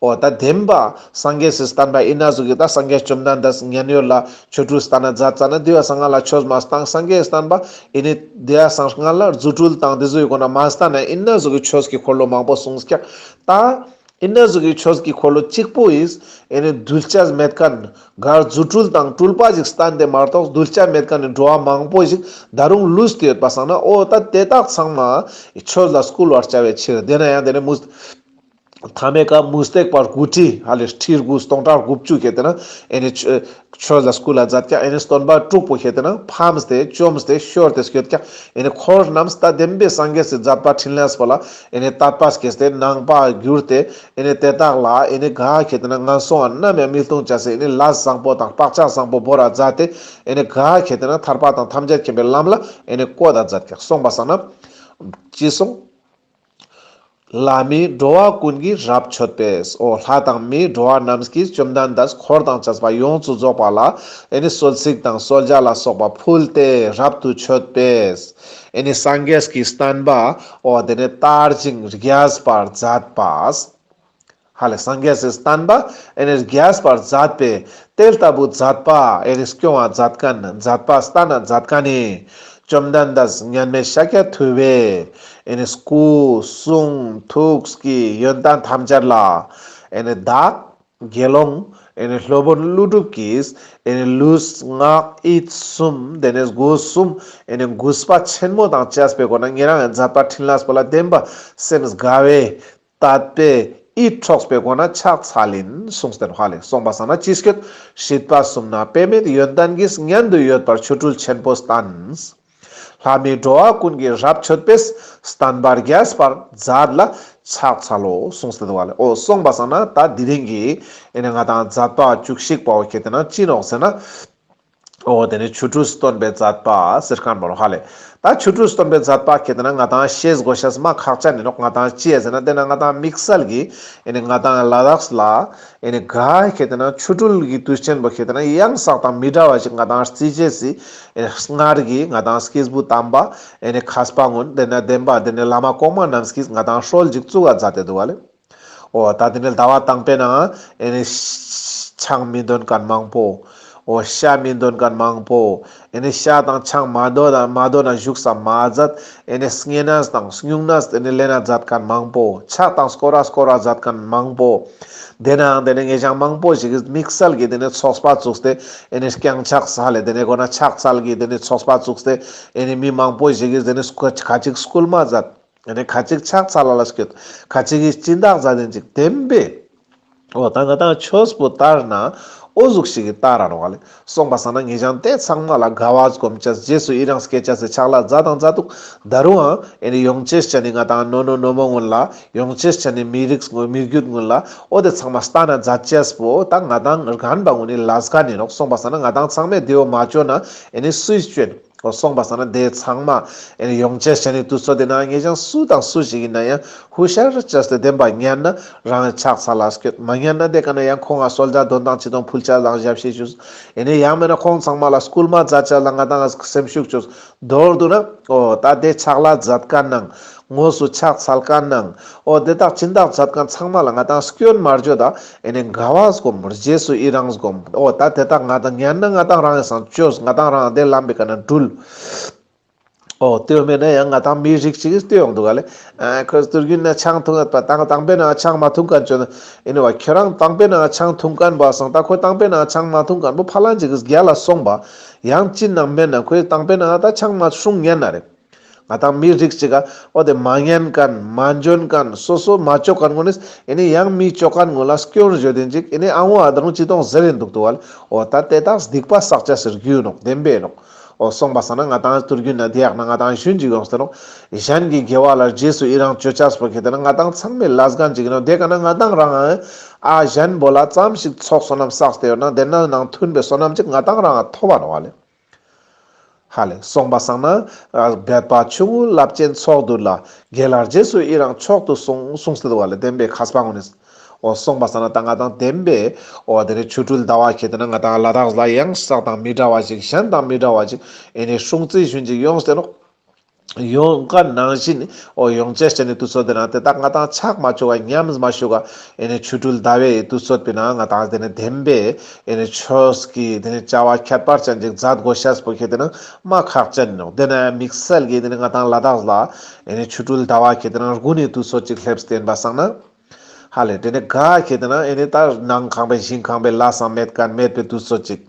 འོ་ད་བདེན་པ་སངས་རྒྱས་སི་བསྟན་པ་ཨིན་ན་ཟུག་གི་ད་སངས་རྒྱས་བཅོམ་ལྡན་འདས་མཉན་ཡོད་ལ་ཆོ་འཕྲུལ་བསྟན་ན་མཛད་ཙ་ན་དེ་བ་སང་ང་ལ་ཆོས་མ་བསྟན་སངས་རྒྱས་བསྟན་པ་ཨེ་ནི་དེ་བ་སང་ང་ལ་རྫུ་འཕྲུལ་དང་དེ་ཟུག་གི་སྒོ་ན་མ་བསྟན་ན་ཨིན་ན་ཟུག་གི་ཆོས་ཀྱི་འཁོར་ལོ་མང་པོ་གསུངས་ཀྱག་ད་ཨིན་ན་ཟུག་གི་ཆོས་ཀྱི་འཁོར་ལོ་གཅིག་པོ་ཨིས་ཨེ་ནི་གདུལ་བྱ་མེད་མཁན་ག་རྫུ་འཕྲུལ་དང་སྤྲུལ་པ་ཞིག་བསྟན་ཏེ་མ་གཏོགས་གདུལ་བྱ་མེད་མཁན་ནི་འགྲོ་བ་མང་པོ་ཞིག་ད་རུང་ལུས་ཏེ་ཡོད་པ་སང་ན་འོ་ད་དེ་དག་ཚང་མ་ཆོས་ལ་བསྐུལ་བར་བྱ་བའི་ཕྱིར་དེ་ན་ཡང་དེ་ནི་མུ་མཐའ་མའི་ཀ་མུ་སྟེགས་པ་དགུ་ཁྲི་ཧ་ལས་ཁྲི་དགུ་སྟོང་ཕྲག་དགུ་བཅུ་ཁེ་ཏེ་ན་ཨེ་ནི་ཆོས་ཆོས་ལ་བསྐུལ་ལ་མཛད་ཀྱག་ཨེ་ནི་སྟོན་པ་དྲུག་པོ་ཁེ་ཏེ་ན་ཕམ་སྟེ་བཅོམ་སྟེ་ཤོར་ཏེ་སྐྱོད་ཀྱག་ཨེ་ནི་འཁོར་རྣམས་ད་བདེན་པའི་སངས་རྒྱས་སི་མཛད་པ་འཕྲིན་ལས་པོ་ལ་ཨེ་ནི་དད་པ་སྐྱེས་ཏེ་ནང་པ་གྱུར་ཏེ་ཨེ་ནི་དེ་དག་ལ་ཨེ་ནི་ག་ཁེ་ཏེ་ན་ངན་སོང་ང་ནམ་ཡང་མི་ལྟུང་བྱ་སེ་ཨེ་ནི་ལས་བཟང་པོ་དང་བག་ཆགས་བཟང་པོ་བོར་ར་མཛད་དེ་ཨེ་ནི་ག་ཁེ་ཏེ་ན་ཐར་པ་དང་ཐམས་ཅད་མཁྱེན་པའི་ལམ་ལ་ཨེ་ནི་བཀོད་ད་མཛད་ཀྱག་སོང་པ་སང་ན་ཅི་སོང་། ལྷ་མིའི་འགྲོ་བ་ཀུན་གྱི་རབ་མཆོད་པས། འོ་ལྷ་དང་མིའི་འགྲོ་བ་རྣམས་ཀྱིས་བཅོམ་ལྡན་འདས་འཁོར་དང་བཅས་པ་ཡོངས་སུ་རྫོགས་པ་ལ་ཨེ་ནི་གསོལ་ཚིགས་དང་གསོལ་ཇ་ལ་སོགས་པ་ཕུལ་ཏེ་རབ་ཏུ་མཆོད་པས། ཨེ་ནི་སངས་རྒྱས་ཀྱི་བསྟན་པ་འོ་དེ་ནི་དར་ཞིང་རྒྱས་པར་མཛད་པ། ཧ་ལས་སངས་རྒྱས་སི་བསྟན་པ་ཨེ་ནི་རྒྱས་པར་མཛད་པའི་དེ་ལྟ་བུ་མཛད་པ་ཨེ་ནི་སྐྱོང་བ་མཛད་མཁན་མཛད་པ་བསྟན་ན་མཛད་མཁན་ནི་བཅོམ་ལྡན་འདས་མཉམ་མེད་ཤཱཀྱ་ཐུབ་པས་ཨེ་ནི་སྐུ་གསུང་ཐུགས་ཀྱི་ཡོན་ཏན་ཐམས་ཅད་ལ་ཨེ་ནི་བདག་དགེ་སློང་ཨེ་ནི་སློབ་དཔོན་ཀླུ་སྒྲུབ་ཀྱིས་ཨེ་ནི་ལུས་ངག་ཡིད་གསུམ་དེ་ནས་སྒོ་གསུམ་ཨེ་ནི་གུས་པ་ཆེན་མོ་དང་བཅས་པའི་སྒོ་ནས་ཉེ་རང་ངི་མཛད་པ་འཕྲིན་ལས་པོ་ལ་བདེན་པ་སེམས་དགའ་བས། དད་པས་ཡིད་འཕྲོགས་པའི་སྒོ་ནས་ཕྱག་འཚལ་ཡིན་གསུངས་ཏེ་ཧ་ལས་སོང་པ་སང་ན་ཅི་སྐད། སྲིད་པ་གསུམ་ན་དཔེ་མེད་ཡོན་ཏན་གྱིས། མཉན་དུ་ཡོད་པར་ཆོ་འཕྲུལ་ཆེན་པོ་བསྟན། ལྷ་མིའི་འགྲོ་བ་ཀུན་གྱི་རབ་མཆོད་པས། བསྟན་པ་རྒྱས་པར་མཛད་ལ་ཕྱག་འཚལ་ལོ་གསུངས་ཏེ་འདུག་ལེ། འོ་སོང་པ་སང་ན་ད་དེ་རིང་གི་ཨེ་ནི་ང་དང་མཛད་པ་བཅུ་གཅིག་པ་བོ་ཁེ་ཏེ་ན་ཅི་ནོག་ཟེར་ན། འོ་དེ་ནི་ཆོ་འཕྲུལ་སྟོན་པའི་མཛད་པ་ཟེར་མཁན་པོ་ཧ་ལས། ད་ཆོ་འཕྲུལ་སྟོན་པའི་མཛད་པ་ཁེ་ཏེ་ན་ང་དང་ཤེས་དགོས་ཤེས་མ་ཁག་ཅན་ཡིན་ནོག་ང་དང་ཅི་ཡ་ཟེར་ན་དེ་ན་ང་དང་དམིགས་བསལ་གྱི་ཨེ་ནི་ང་དང་ལ་དྭགས་ལ་ཨེ་ནི་ག་ཁེ་ཏེ་ན་ཆོ་འཕྲུལ་གྱི་དུས་ཆེན་པོ་ཁེ་ཏེ་ན་ཡང་ཟག་དང་མི་འདྲ་བ་ཞིག་ང་དང་རྩི་ཅེས་སི་ཨེ་ནི་སྔར་གྱི་ང་དང་སྐྱེས་བུ་དམ་པ་ཨེ་ནི་མཁས་པ་ངུན་དེ་ན་བདེན་པ་དེ་ནི་བླ་མ་གོང་མ་རྣམས་ཀྱིས་ང་དང་སྲོལ་ཅིག་བཙུགས་པ་མཛད་དེ་འདུག་ལེ། འོ་ད་དེ་ནི་ཟླ་བ་དང་པོའི་ནང་ཨེ་ནི་ཆང་མི་འདོན་མཁན་མང་པོ། འོ་ཤ་མི་འདོན་མཁན་མང་པོ། ཨེ་ནི་ཤ་དང་ཆང་མ་འདོན་ན་མ་འདོན་ན་བཞུགས་ས་མ་མཛད། ཨེ་ནི་བསྙེན་གནས་དང་སྨྱུང་གནས་ཨེ་ནི་ལེན་ན་མཛད་མཁན་མང་པོ། ཕྱག་དང་སྐོར་ར་སྐོར་ར་མཛད་མཁན་མང་པོ། དེ་ནའང་དེ་ནི་ངེད་ཅག་མང་པོ་ཞིག་གིས་དམིགས་བསལ་གྱི་དེ་ནི་ཚོགས་པ་བཙུགས་ཏེ་ཨེ་ནི་རྐྱང་ཕྱག་འཚལ་ལེ། དེ་ནི་གོ་ན་ཕྱག་འཚལ་གྱི་དེ་ནི་ཚོགས་པ་བཙུགས་ཏེ་ཨེ་ནི་མི་མང་པོ་ཞིག་གིས་དེ་ནི་ཁ་ཅིག་སྐུལ་མ་མཛད། ཨེ་ནི་ཁ་ཅིག་ཕྱག་འཚལ་ལ་ལ་སྐྱོད། ཁ་ཅིག་གིས་སྦྱིན་བདག་མཛད་དེ་ཅིག་བདེན་པས། འོ་ད་ང་ཏང་ཆོས་པོ་ལྟར་ན་འོ་ཟུག་ཞིག་གི་ལྟར་ར་ནོག་ལེ། སོང་པ་སང་ན་ངེད་ཅག་དེ་ཚང་མ་ལ་དགའ་བ་སྒོམ་ཅེས་རྗེས་སུ་ཡི་རང་སྐྱེ་ཅེས་སི་ཕྱག་ལས་མཛད་དང་མཛད་འདུག། ད་རུང་ཨེ་ནི་ཡོང་ཅེས་ཅན་ནི་ང་ཏང་ནོ་ནོ་ནོ་མོ་ཀུན་ལ། ཡོང་ཅེས་ཅན་ནི་མི་རིགས་ཀུན་མི་རྒྱུད་ཀུན་ལ་འོ་དེ་ཚང་མ་སྟན་ན་མཛད་ཅེས་པོ་ད་ང་ཏང་རྒན་པ་ཀུན་ནི་ལས་ཀ་ནི་ནོག། སོང་པ་སང་ན་ང་ཏང་ཚང་མས་དེ་བོ་མ་ཅོ་ན་ཨེ་ནི་སུས་ཅོ་ཨིན། འོ་སོང་པ་སང་ན་དེ་ཚང་མ་ཨེ་ནི་ཡོང་ཅེས་ཅན་ནི་དུས་ཚོད་དེ་ན་ངེད་ཅག་སུ་དང་སུ་ཞིག་ཡིན་ན་ཡང་ཧུ་ཤར་ཅོས་ཏེ་བདེན་པ་ཉན་ན་རང་ཕྱག་འཚལ་ལ་སྐྱོད། མ་ཉན་ན་དེ་ཀ་ན་ཡང་ཁོང་ང་གསོལ་ཇ་འདོན་དང་ཅི་དང་ཕུལ་ཅེས་ལ་ཞབས་ཕྱི་ཞུས། ཨེ་ནི་ཡང་མེད་ན་ཁོང་ཚང་མ་ལ་སྐུལ་མ་མཛད་ཅེས་ལ་ང་ཏང་སེམས་ཤུགས་ཅོས། མདོར་བསྡུ་ན་འོ་ད་དེ་ཕྱག་ལས་མཛད་མཁན་ནང་དངོས་སུ་ཕྱག་འཚལ་མཁན་ནང་འོ་དེ་དག་སྦྱིན་བདག་མཛད་མཁན་ཚང་མ་ལ་ང་ཏང་སྐྱོན་མ་བརྗོད་ད། ཨེ་ནི་དགའ་བ་སྒོམ། རྗེས་སུ་ཡི་རང་སྒོམ། འོ་ད་དེ་དག་ང་ཏང་ཉན་ན་ང་ཏང་རང་ཡང་སང་ཅོས། ང་ཏང་རང་དེ་ལམ་པའི་ཀ་ན་འགྲུལ། འོ་དེ་བོ་མེད་ན་ཡང་ང་ཏང་མི་རིགས་ཅིག་གིས་ལྟོས་ཡོང་འདུག་ག་ལེ། ཨ་ཁོས་དུས་རྒྱུན་ན་ཆང་འཐུང་ཡོད་པ་དང་དང་པོའི་ནང་ཆང་མ་འཐུང་མཁན་ཅོ་ན་ཨེ་ནི་བ་ཁྱོད་རང་དང་པོའི་ནང་ཆང་འཐུང་མཁན་པོ་སང་ད་ཁོ་དང་པོའི་ནང་ཆང་མ་འཐུང་མཁན་པོ་ཕ་ལན་ཅིག་གིས་རྒྱལ་ལ་སོང་པ། ཡང་ཅི་ནང་མེད་ན་ཁོས་དང་པོའི་ནང་ད་ཆང་མ་སྲུང་ཉན་ན་རེད། ང་ཏང་མི་རིགས་ཅིག་ག་འོ་དེ་མ་ཉན་མཁན་མ་འཇོན་མཁན་སོ་སོ་མ་ཅོ་མཁན་ཀུན་ནི་ཨེ་ནི་ཡང་མི་ཅོ་མཁན་ཀུན་ལ་སྐྱོན་བརྗོད་དེ་ཅིག་ཨེ་ནི་ཨ་བོ་ཨ་ད་རུང་ཅི་གཏོང་ཟེར་ཡིན་འདུག་ཏོ་བ་ལེ། འོ་ད་དེ་དག་སྡིག་པ་བསགས་ཅེས་སི་རྒྱུ་ནོག། བདེན་པས་ནོག། འོ་སོང་པ་སང་ན་ང་ཏང་དུས་རྒྱུན་ན་དེ་ཡག་ན་ང་ཏང་ཞུན་ཅིག་ཡོང་སྟེ་ནོག། གཞན་གྱི་དགེ་བ་ལ་རྗེས་སུ་ཡི་རང་ཅོ་ཅེས་པོ་ཁེ་ཏེ་ན་ང་ཏང་ཚང་མའི་ལས་འགན་ཅིག་ཡིན་ནོག། དེ་ཀ་ན་ང་ཏང་རང་ཨ་གཞན་པོ་ལ་ཙམ་ཞིག་ཚོགས་བསོད་ནམས་བསགས་ཏེ་ཡོད་ན་དེ་ན་ནང་མཐུན་པའི་བསོད་ནམས་ཅིག་ང་ཏང་རང་ཐོབ་པ་ནོག་བ་ལེ། ཧ་ལེ། སོང་པ་སང་ན། འབད་པ་ཆུང་ངུ་རླབས་ཆེན་ཚོགས་འདུ་ལ། དགེ་ལ་རྗེས་སུ་ཡི་རང་མཆོག་ཏུ་གསུངས། གསུངས་ཏེ་འདུག་བ་ལེ། བདེན་པའི་མཁས་པ་ཀུན་ནི། འོ་སོང་པ་སང་ན་ད་ང་ཏང་བདེན་པའི་འོ་དེ་ནི་ཆོ་འཕྲུལ་ཟླ་བ་ཁེ་ཏེ་ན་ང་ཏང་ལ་དྭགས་ལ་ཡང་ས་དང་མི་འདྲ་བ་ཞིག་གཞན་དང་མི་འདྲ་བ་ཞིག་ཨེ་ནི་སྲུང་བརྩི་ཞུན་ཅིག་ཡོངས་ཏེ་ནོག། ཡོང་མཁན་ནང་བཞིན་འོ་ཡོང་ཅེས་ཅན་ནི་དུས་ཚོད་དེ་ན་དེ་དག་ང་ཏང་ཆག་མ་བཅུག་ག་ཉམས་མ་བཅུག་ག་ཨེ་ནི་ཆོ་འཕྲུལ་ཟླ་བའི་དུས་ཚོད་པའི་ནང་ང་ཏང་དེ་ནི་བདེན་པའི་ཨེ་ནི་ཆོས་ཀྱི་དེ་ནི་བྱ་བ་ཁྱད་པར་ཅན་ཅིག་མཛད་དགོས་ཤེས་པོ་ཁེ་ཏེ་ན་མ་ཁག་ཅན་ནོག། དེ་ན་དམིགས་བསལ་གྱི་དེ་ནི་ང་ཏང་ལ་དྭགས་ལ་ཨེ་ནི་ཆོ་འཕྲུལ་ཟླ་བ་ཁེ་ཏེ་ན་དགུན་ནི་དུས་ཚོད་ཅིག་སླེབས་ཏེ་ཡིན་པ་སང་ན། ཧ་ལེ་དེ་ནི་ག་ཁེ་ཏེ་ན་ཨེ་ནི་ད་ནང་ཁང་པའི་ཞིང་ཁང་པའི་ལས་སང་མེད་མཁན་མེད་པའི་དུས་ཚོད་ཅིག།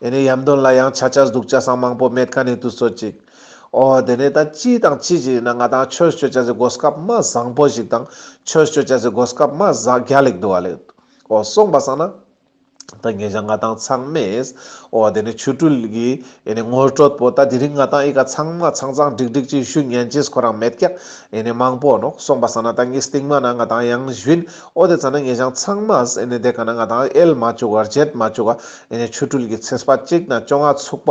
ཨེ་ནི་ཡམ་དོན་ལ་ཡང་ཆ་ཆ་འདུག་ཆ་སང་མང་པོ་མེད་མཁན་ནི་དུས་ཚོད་ཅིག། འོ་དེ་ནི་ད་ཅི་དང་ཅི་ཅི་ཡིན་ན་ང་ཏང་ཆོས་ཅོ་ཅེས་སི་གོ་སྐབས་མ་བཟང་པོ་ཞིག་དང་ཆོས་ཅོ་ཅེས་སི་གོ་སྐབས་མ་ཟ་རྒྱལ་ལེགས་འདུག་བ་ལེ། འོ་སོང་པ་སང་ན། ད་ངེད་ཅག་ང་ཏང་ཚང་མས་འོ་དེ་ནི་ཆོ་འཕྲུལ་གྱི་ཨེ་ནི་ངོ་སྤྲོད་པོ་ད་དེ་རིང་ང་ཏང་ཨི་ཀ་ཚང་མ་ཚང་ཚང་འགྲིག་འགྲིག་ཅིག་ཞུ་ཉན་ཅེས་ཁོ་རང་མེད་ཀྱག། ཨེ་ནི་མང་པོ་ནོག། སོང་པ་སང་ན་ད་ངའི་སྟིང་མ་ན་ང་ཏང་ཡང་ཞུན། འོ་དེ་ཙ་ན་ངེད་ཅག་ཚང་མས་ཨེ་ནི་དེ་ཀ་ན་ང་ཏང་ཨེལ་མ་བཅུག་ག་རྗེད་མ་བཅུག་ག་ཨེ་ནི་ཆོ་འཕྲུལ་གྱི་ཚེས་པ་གཅིག་ན་བཅོ་ལྔ་ཚུགས་པ་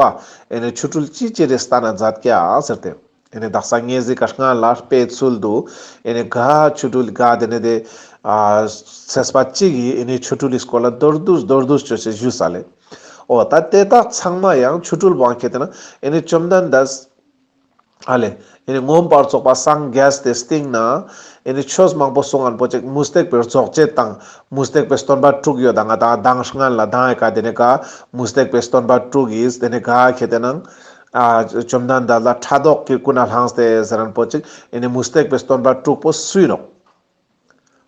ཨེ་ནི་ཆོ་འཕྲུལ་ཅི་ཅི་རེ་སྟན་ན་མཛད་ཀྱག་ཟེར་ཏེ། ཨེ་ནི་དག་ས་ངེ་ཟིག་ག་སྔ་ལ་དཔེ་ཚུལ་དུ་ཨེ་ནི་ག་ཆོ་འཕྲུལ་ག་དེ་ནི་དེ་ཨ་ཚེས་པ་གཅིག་གི་ཨེ་ནི་ཆོ་འཕྲུལ་གྱི་སྐོར་ལ་མདོར་བསྡུས་མདོར་བསྡུས་ཅོས་ཏེ་ཞུས་ས་ལེ། འོ་ད་དེ་དག་ཚང་མ་ཡང་ཆོ་འཕྲུལ་བང་ཁེ་ཏེ་ན་ཨེ་ནི་བཅོམ་ལྡན་འདས་ཨ་ལེ། ཨེ་ནི་མངོན་པར་རྫོགས་པ་སངས་རྒྱས་ཏེ་སྟིང་ན། ཨེ་ནི་ཆོས་མང་པོ་གསུང་ངན་པོ་ཅིག་མུ་སྟེགས་པའི་རྫོགས་བྱེད་དང་མུ་སྟེགས་པའི་སྟོན་པ་དྲུག་ཡོད་ད་ང་ཏང་མདང་སྔན་ལ་མདང་ཨེ་ཀ་དེ་ནི་ཀ་མུ་སྟེགས་པའི་སྟོན་པ་དྲུག་གིས་དེ་ནི་ཀ་ཁེ་ཏེ་ནང་ཨ་བཅོམ་ལྡན་འདས་ལ་ཕྲག་དོག་གི་ཀུན་ནས་བསླངས་ཏེ་ཟེར་ངན་པོ་ཅིག་ཨེ་ནི་མུ་སྟེགས་པའི་སྟོན་པ་དྲུག་པོ་སུ་ཡིན་ནོག།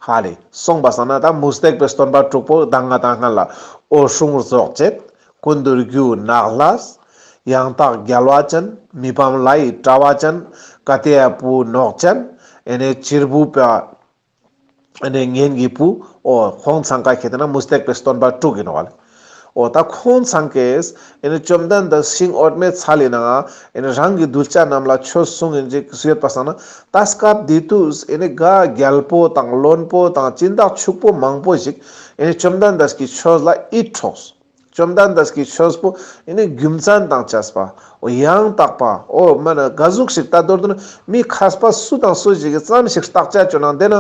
ཧ་ལེ། སོང་པ་སང་ན་ད་མུ་སྟེགས་པའི་སྟོན་པ་དྲུག་པོ་མདང་ང་ཏང་སྔན་ལ་འོད་སྲུང་རྫོགས་བྱེད། ཀུན་འདུར་རྒྱུ་ནག་ལྷས། ཡང་དག་རྒྱལ་བ་ཅན། མི་ཕམ་ལྷ་ཡི་གྲྭ་བ་ཅན། ཀ་ཏྱ་ཡ་བུ་ནོག་ཅན། ཨེ་ནི་གཅེར་བུ་པ། ཨེ་ནི་གཉེན་གྱི་བུ། འོ་ཁོང་ཚང་ཀ་ཁེ་ཏེ་ན་མུ་སྟེགས་པའི་སྟོན་པ་དྲུག་ཡིན་ནོག་བ་ལེ། འོ་ད་ཁོང་ཚང་ཀས་ཨེ་ནི་བཅོམ་ལྡན་འདས་ཤིང་འོད་མའི་ཚལ་ལི་ནང་ཨེ་ནི་རང་གི་གདུལ་བྱ་རྣམས་ལ་ཆོས་གསུང་ཡིན་ཅིག་སུ་ཡོད་པ་སང་ན་ད་སྐབས་འདི་དུས་ཨེ་ནི་ག་རྒྱལ་པོ་དང་བློན་པོ་དང་སྦྱིན་བདག་ཕྱུག་པོ་མང་པོ་ཞིག་ཨེ་ནི་བཅོམ་ལྡན་འདས་ཀྱི་ཆོས་ལ་ཡིད་འཕྲོགས། བཅོམ་ལྡན་འདས་ཀྱི་ཆོས་པོ་ཨེ་ནི་རྒྱུ་མཚན་དང་བཅས་པ། འོ་ཡང་དག་པ། འོ་མ་ན་ག་ཟུག་ཞིག་ད་མདོར་བསྡུ་ན་མི་མཁས་པ་སུ་དང་སུ་ཞིག་གིས་ཙམ་ཞིག་བརྟག་དཔྱད་བཅོ་ན་དེ་ན་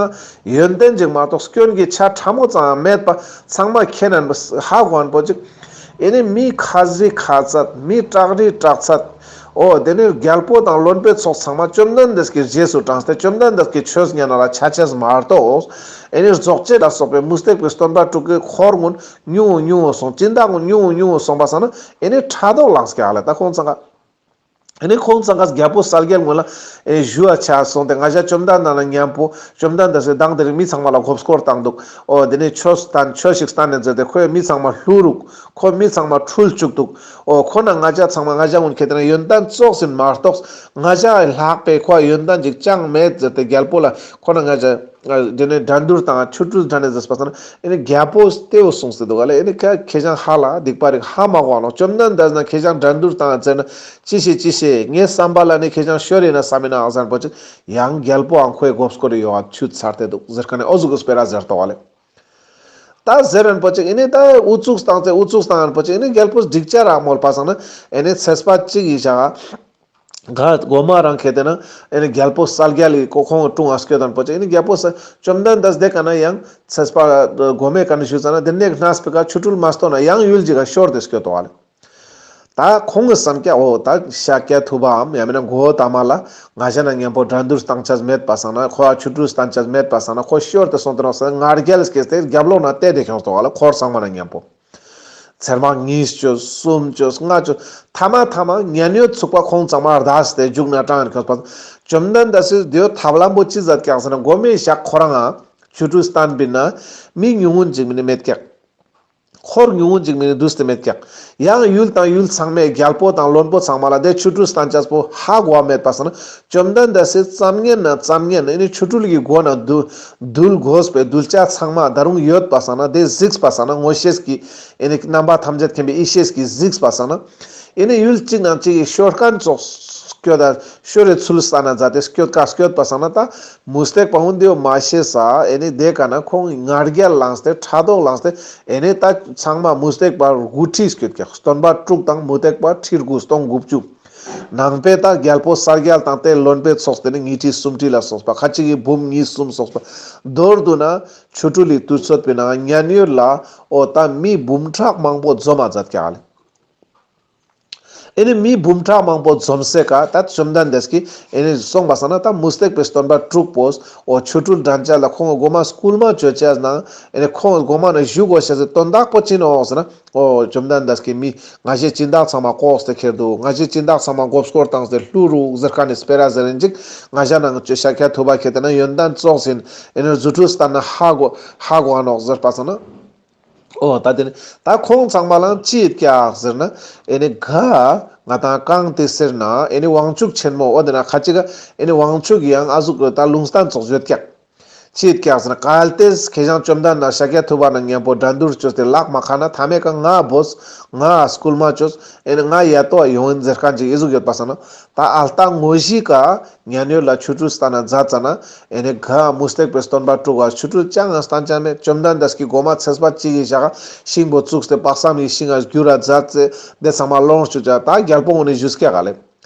ཡོན་ཏན་ཅིག་མ་གཏོགས་སྐྱོན་གྱི་ཆ་ཕྲ་མོ་ཙམ་མེད་པ་ཚང་མ་མཁྱེན་ན་ཧ་གོ་ངན་པོ་ཅིག། ཨེ་ནི་མི་མཁས་རི་མཁས་ཚད། མི་དྲག་རི་དྲག་ཚད། འོ་དེ་ནས་རྒྱལ་པོ་དང་བློན་པོའི་ཚོགས་ཚང་མ་བཅོམ་ལྡན་འདས་ཀྱི་རྗེས་སུ་འབྲངས་ཏེ་བཅོམ་ལྡན་འདས་ཀྱི་ཆོས་ཉན་ན་ལ་ཆ་ཅེས་མ་གཏོགས། ཨེ་ནི་རྫོགས་བྱེད་ལ་སོགས་པའི་མུ་སྟེགས་པའི་སྟོན་པ་དྲུག་གི་འཁོར་ཀུན་ཉུང་ངུ་ཉུང་ངུ་སོང་། སྦྱིན་བདག་ཀུན་ཉུང་ངུ་ཉུང་ངུ་སོང་པ་སང་ན་ཨེ་ནི་ཕྲག་དོག་ལངས་ཀྱག་ལེ། ད་ཁོང་ཚང་ཀ་ཨེ་ནི་ཁོང་ཚང་ཀ་རྒྱལ་པོ་གསལ་རྒྱལ་ཀུན་ལ་ཨེ་ཞུ་བ་ཆ་སོང་སྟེ། ང་ཞ་བཅོམ་ལྡན་འདས་ན་མཉམ་པོ་བཅོམ་ལྡན་འདས་སི་མདང་དེ་རིང་མི་ཚང་མ་ལ་མགོ་སྐོར་བཏང་འདུག། འོ་དེ་ནས་ཆོས་བསྟན་ཆོས་ཤིག་བསྟན་ནས་ཟེར་ཏེ་ཁོས་མི་ཚང་མ་བསླུ་རུག། ཁོ་མི་ཚང་མ་འཁྲུལ་བཅུག་འདུག། འོ་ཁོ་ན་ང་ཞ་ཚང་མ་ང་ཞ་ཀུན་ཁེ་ཏེ་ན་ཡོན་ཏན་ཙོགས་ཟིན་མ་གཏོགས་ང་ཞ་ལྷག་པའི་ཁོ་ཡོན་ཏན་ཅིག་ཅང་མེད་ཟེར་ཏེ་རྒྱལ་པོ་ལ་ཁོ་ན་ང་ཞ་དེ་ནས་འགྲན་བསྡུར་དང་ཆོ་འཕྲུལ་འགྲན་ནས་ཟེར་པ་སང་ན་ཨེ་ནི་རྒྱལ་པོ་ལྟེ་བོ་གསུངས་ཏེ་འདུག་ག་ལེ། ཨེ་ནི་ཁ་ཁེ་ཞང་ཧ་ལ་སྡིག་པ་རིག་ཧ་མ་གོ་ནོག། བཅོམ་ལྡན་འདས་ན་ཁེ་ཞང་འགྲན་བསྡུར་དང་ཟེར་ན་ཅི་ཤེས་ཅི་ཤེས། ངའི་བསམ་པ་ལ་ནི་ཁེ་ཞང་ཤོར་ཡིན་ན་བསམ་ཡིན་ན་ཨང་ཟེར་པོ་ཅིག་ཡང་རྒྱལ་པོའང་ཁོའི་མགོ་སྐོར་རེ་ཡོང་བ་ཆུད་ཚར་ཏེ་འདུག་ཟེར་ཁ་ནས་འོ་ཟུག་གི་སྤེ་ར་ཟེར་ཏོ་ག་ལེ། ད་ཟེར་རན་པོ་ཅིག་ཨེ་ནི་ད་ཨུ་ཚུགས་བཏང་སྟེ་ཨུ་ཚུགས་བཏང་རན་པོ་ཅིག་ཨེ་ནི་རྒྱལ་པོ་འགྲིག་ཅ་རག་མོལ་པ་སང་ན་ཨེ་ནི་ཚེས་པ་གཅིག་གི་ཞག་ག་གོ་མ་རང་ཁེ་ཏེ་ན་ཨེ་ནི་རྒྱལ་པོ་གསལ་རྒྱལ་ལི་ཁོ་ཁོང་ཀྲུང་ཨ་སྐྱོད་དན་པོ་ཅིག་ཨེ་ནི་རྒྱལ་པོ་ས་བཅོམ་ལྡན་འདས་དེ་ཀ་ན་ཡང་ཚེས་པ་གོ་མའི་ཀ་ན་ཞུ་ཙ་ན་དེ་ནས་གནས་པའི་ཀ་ཆོ་འཕྲུལ་མ་སྟོན་ན་ཡང་ཡུལ་ཅིག་ག་ཤོར་ཏེ་སྐྱོད་དོ་ཨ་ལེ། ད་ཁོང་གི་བསམ་ཀྱག་འོ་ད་ཤཱཀྱ་ཐུབ་པའམ་ཡང་མིན་ན་གོ་ཏ་མ་ལ་ང་ཞ་ན་མཉམ་པོ་འགྲན་བསྡུར་བཏང་ཆ་མེད་པ་སང་ན་ཁོ་ཨ་ཆོ་འཕྲུལ་བསྟན་ཆ་མེད་པ་སང་ན་ཁོ་ཤོར་ཏེ་སོང་སྟེ་ནོག་ཟེར་ང་རྒྱལ་སྐྱེས་ཏེ་རྒྱབ་ལོག་ན་བལྟས་ཏེ་ཁྱོངས་ཏོ་ག་ལེ། འཁོར་ཚང་མ་ན་མཉམ་པོ། ཚེར་མ་གཉིས་བཅོས་གསུམ་བཅོས་ལྔ་བཅོས་ཐ་མ་ཐ་མ་ཉན་ཡོད་ཚུགས་པ་ཁོང་ཚང་མ་རྡས་ཏེ་རྒྱུག་ན་ཀྲང་ཁྱོངས་པ། བཅོམ་ལྡན་འདས་སི་དེའོ་ཐབས་ལམ་པོ་ཅི་མཛད་ཀྱག་ཟེར་ན་གོ་མའི་ཞག་ཁོ་རང་ང་ཆོ་འཕྲུལ་བསྟན་པིན་ན་མི་ཉུང་ངུན་ཅིག་མིན་ནི་མེད་ཀྱག། འཁོར་ཉུང་ངུན་ཅིག་མིན་ནི་འདུས་ཏེ་མེད་ཀྱག། ཡང་ཡུལ་དང་ཡུལ་ཚང་མའི་རྒྱལ་པོ་དང་བློན་པོ་ཚང་མ་ལ་དེ་ཆོ་འཕྲུལ་བསྟན་ཆ་པོ་ཧ་གོ་བ་མེད་པ་སང་ན་བཅོམ་ལྡན་འདས་སི་ཙམ་ཉན་ན་ཙམ་ཉན་ཨེ་ནི་ཆོ་འཕྲུལ་གྱི་སྒོ་ན་འདུལ་འདུལ་དགོས་པའི་གདུལ་བྱ་ཚང་མ་ད་རུང་ཡོད་པ་སང་ན་དེ་གཟིགས་པ་སང་ན་མངོན་ཤེས་ཀྱི་ཨེ་ནི་རྣམ་པ་ཐམས་ཅད་མཁྱེན་པའི་ཡེ་ཤེས་ཀྱི་གཟིགས་པ་སང་ན་ཨེ་ནི་ཡུལ་གཅིག་ནང་གཅིག་གི་ཤོར་མཁན་ཙོགས་སྐྱོད་ད་ཤོར་རེ་ཚུལ་ས་ན་མཛད་དེ་སྐྱོད་ཀ་སྐྱོད་པ་སང་ན་ད་མུ་སྟེགས་པ་ཧུན་དེའོ་མ་ཤེས་ས་ཨེ་ནི་དེ་ཀ་ན་ཁོང་ང་རྒྱལ་ལངས་ཏེ་ཕྲག་དོག་ལངས་ཏེ་ཨེ་ནི་ད་ཚང་མ་མུ་སྟེགས་པ་དགུ་ཁྲི་སྐྱོད་ཀྱག། སྟོན་པ་དྲུག་དང་མུ་སྟེགས་པ་ཁྲི་དགུ་སྟོང་དགུ་བཅུ། ནང་པའི་ད་རྒྱལ་པོ་གསལ་རྒྱལ་དང་དེ་བློན་པོའི་ཚོགས་དེ་ནི་ཉིས་ཁྲི་སུམ་ཁྲི་ལ་སོགས་པ་ཁ་ཅིག་གི་འབུམ་གཉིས་གསུམ་སོགས་པ། མདོར་བསྡུ་ན་ཆོ་འཕྲུལ་ལི་དུས་ཚོད་པའི་ནང་ཉན་ཡོད་ལ་འོ་ད་མི་འབུམ་ཕྲག་མང་པོ་འཛོམས་མ་མཛད་ཀྱག་ལེ། ཨེ་ནི་མི་འབུམ་ཕྲག་མང་པོ་འཛོམས་སེ་ཀ་ད་བཅོམ་ལྡན་འདས་ཀྱིས་ཨེ་ནི་སོང་པ་སང་ན་ད་མུ་སྟེགས་པའི་སྟོན་པ་དྲུག་པོས་འོ་ཆོ་འཕྲུལ་འགྲན་ཆ་ལ་ཁོང་གི་མགོ་མ་སྐུལ་མ་བཅོ་ཆ་ནང་ཨེ་ནི་ཁོང་གི་མགོ་མ་ན་བཞུགས་དགོས་ཤེས་སི་དོན་དག་པོ་ཅི་ནོག་ཟེར་ན་འོ་བཅོམ་ལྡན་འདས་ཀྱིས་མི་ང་ཞའི་སྦྱིན་བདག་ཚང་མ་ལྐོག་སྟེ་ཁྱེར་འདུག། ང་ཞའི་སྦྱིན་བདག་ཚང་མ་མགོ་སྐོར་བཏང་སྟེ་བསླུ་རུག་ཟེར་ཁན་ནི་སྤེ་ར་ཟེར་རིན་ཅིག་ང་ཞ་ནང་ཤཱཀྱ་ཐུབ་པ་ཁྱེར་ཏེ་ན་ཡོན་ཏན་ཙོགས་ཡིན་ཨེ་ནི་རྫུ་འཕྲུལ་བསྟན་ན་ཧ་གོ་ཧ་གོ་འ་ནོག་ཟེར་པ་སང་ན། འོ་ད་དེ་ནི་ད་ཁོང་ཚང་མ་ལ་ཅི་ཡོད་ཀྱག་ཟེར་ན་ཨེ་ནི་ག་ང་དང་གང་དེ་ཟེར་ན་ཨེ་ནི་དབང་ཕྱུག་ཆེན་མོ་འོ་དེ་ན་ཁ་ཅིག་ག་ཨེ་ནི་དབང་ཕྱུག་ཡང་ཨ་ཟུག་གི་ད་ལུང་བསྟན་ཙོགས་ཡོད་ཀྱག། ཅི་ཡོད་ཀྱག་ཟེར་ན་གལ་ཏེ་ཁྱེ་ཞང་བཅོམ་ལྡན་འདས་ཤཱཀྱ་ཐུབ་པ་ན་མཉམ་པོ་འགྲན་བསྡུར་བཅོས་ཏེ་ལག་མ་ཁ་ན་མཐའ་མའི་ཀ་ང་བོས་ང་སྐུལ་མ་བཅོས་ཨེ་ནི་ང་ཡ་ཏོ་ཡོང་ཡིན་ཟེར་ཁན་ཅིག་ཨི་ཟུག་ཡོད་པ་སང་ན་ད་ཨལ་ཏ་དངོས་གཞི་ཀ་ཉན་ཡོད་ལ་ཆོ་འཕྲུལ་བསྟན་ན་མཛད་ཙ་ན་ཨེ་ནི་ག་མུ་སྟེགས་པའི་སྟོན་པ་དྲུག་ག་ཆོ་འཕྲུལ་ཅང་ང་བསྟན་ཅ་མེད། བཅོམ་ལྡན་འདས་ཀྱི་མགོ་མ་ཚེས་པ་གཅིག་གི་ཞག་ག་ཤིང་པོ་བཙུགས་ཏེ་དཔག་བསམ་གྱི་ཤིང་ང་བསྒྱུར་ར་མཛད་ཙེ་དེ་ཚང་མ་ལོངས་སྤྱོད་ཅ་ད་རྒྱལ་པོ་ངོ་ནི་ཞུས་ཀྱག་ག་ལེ།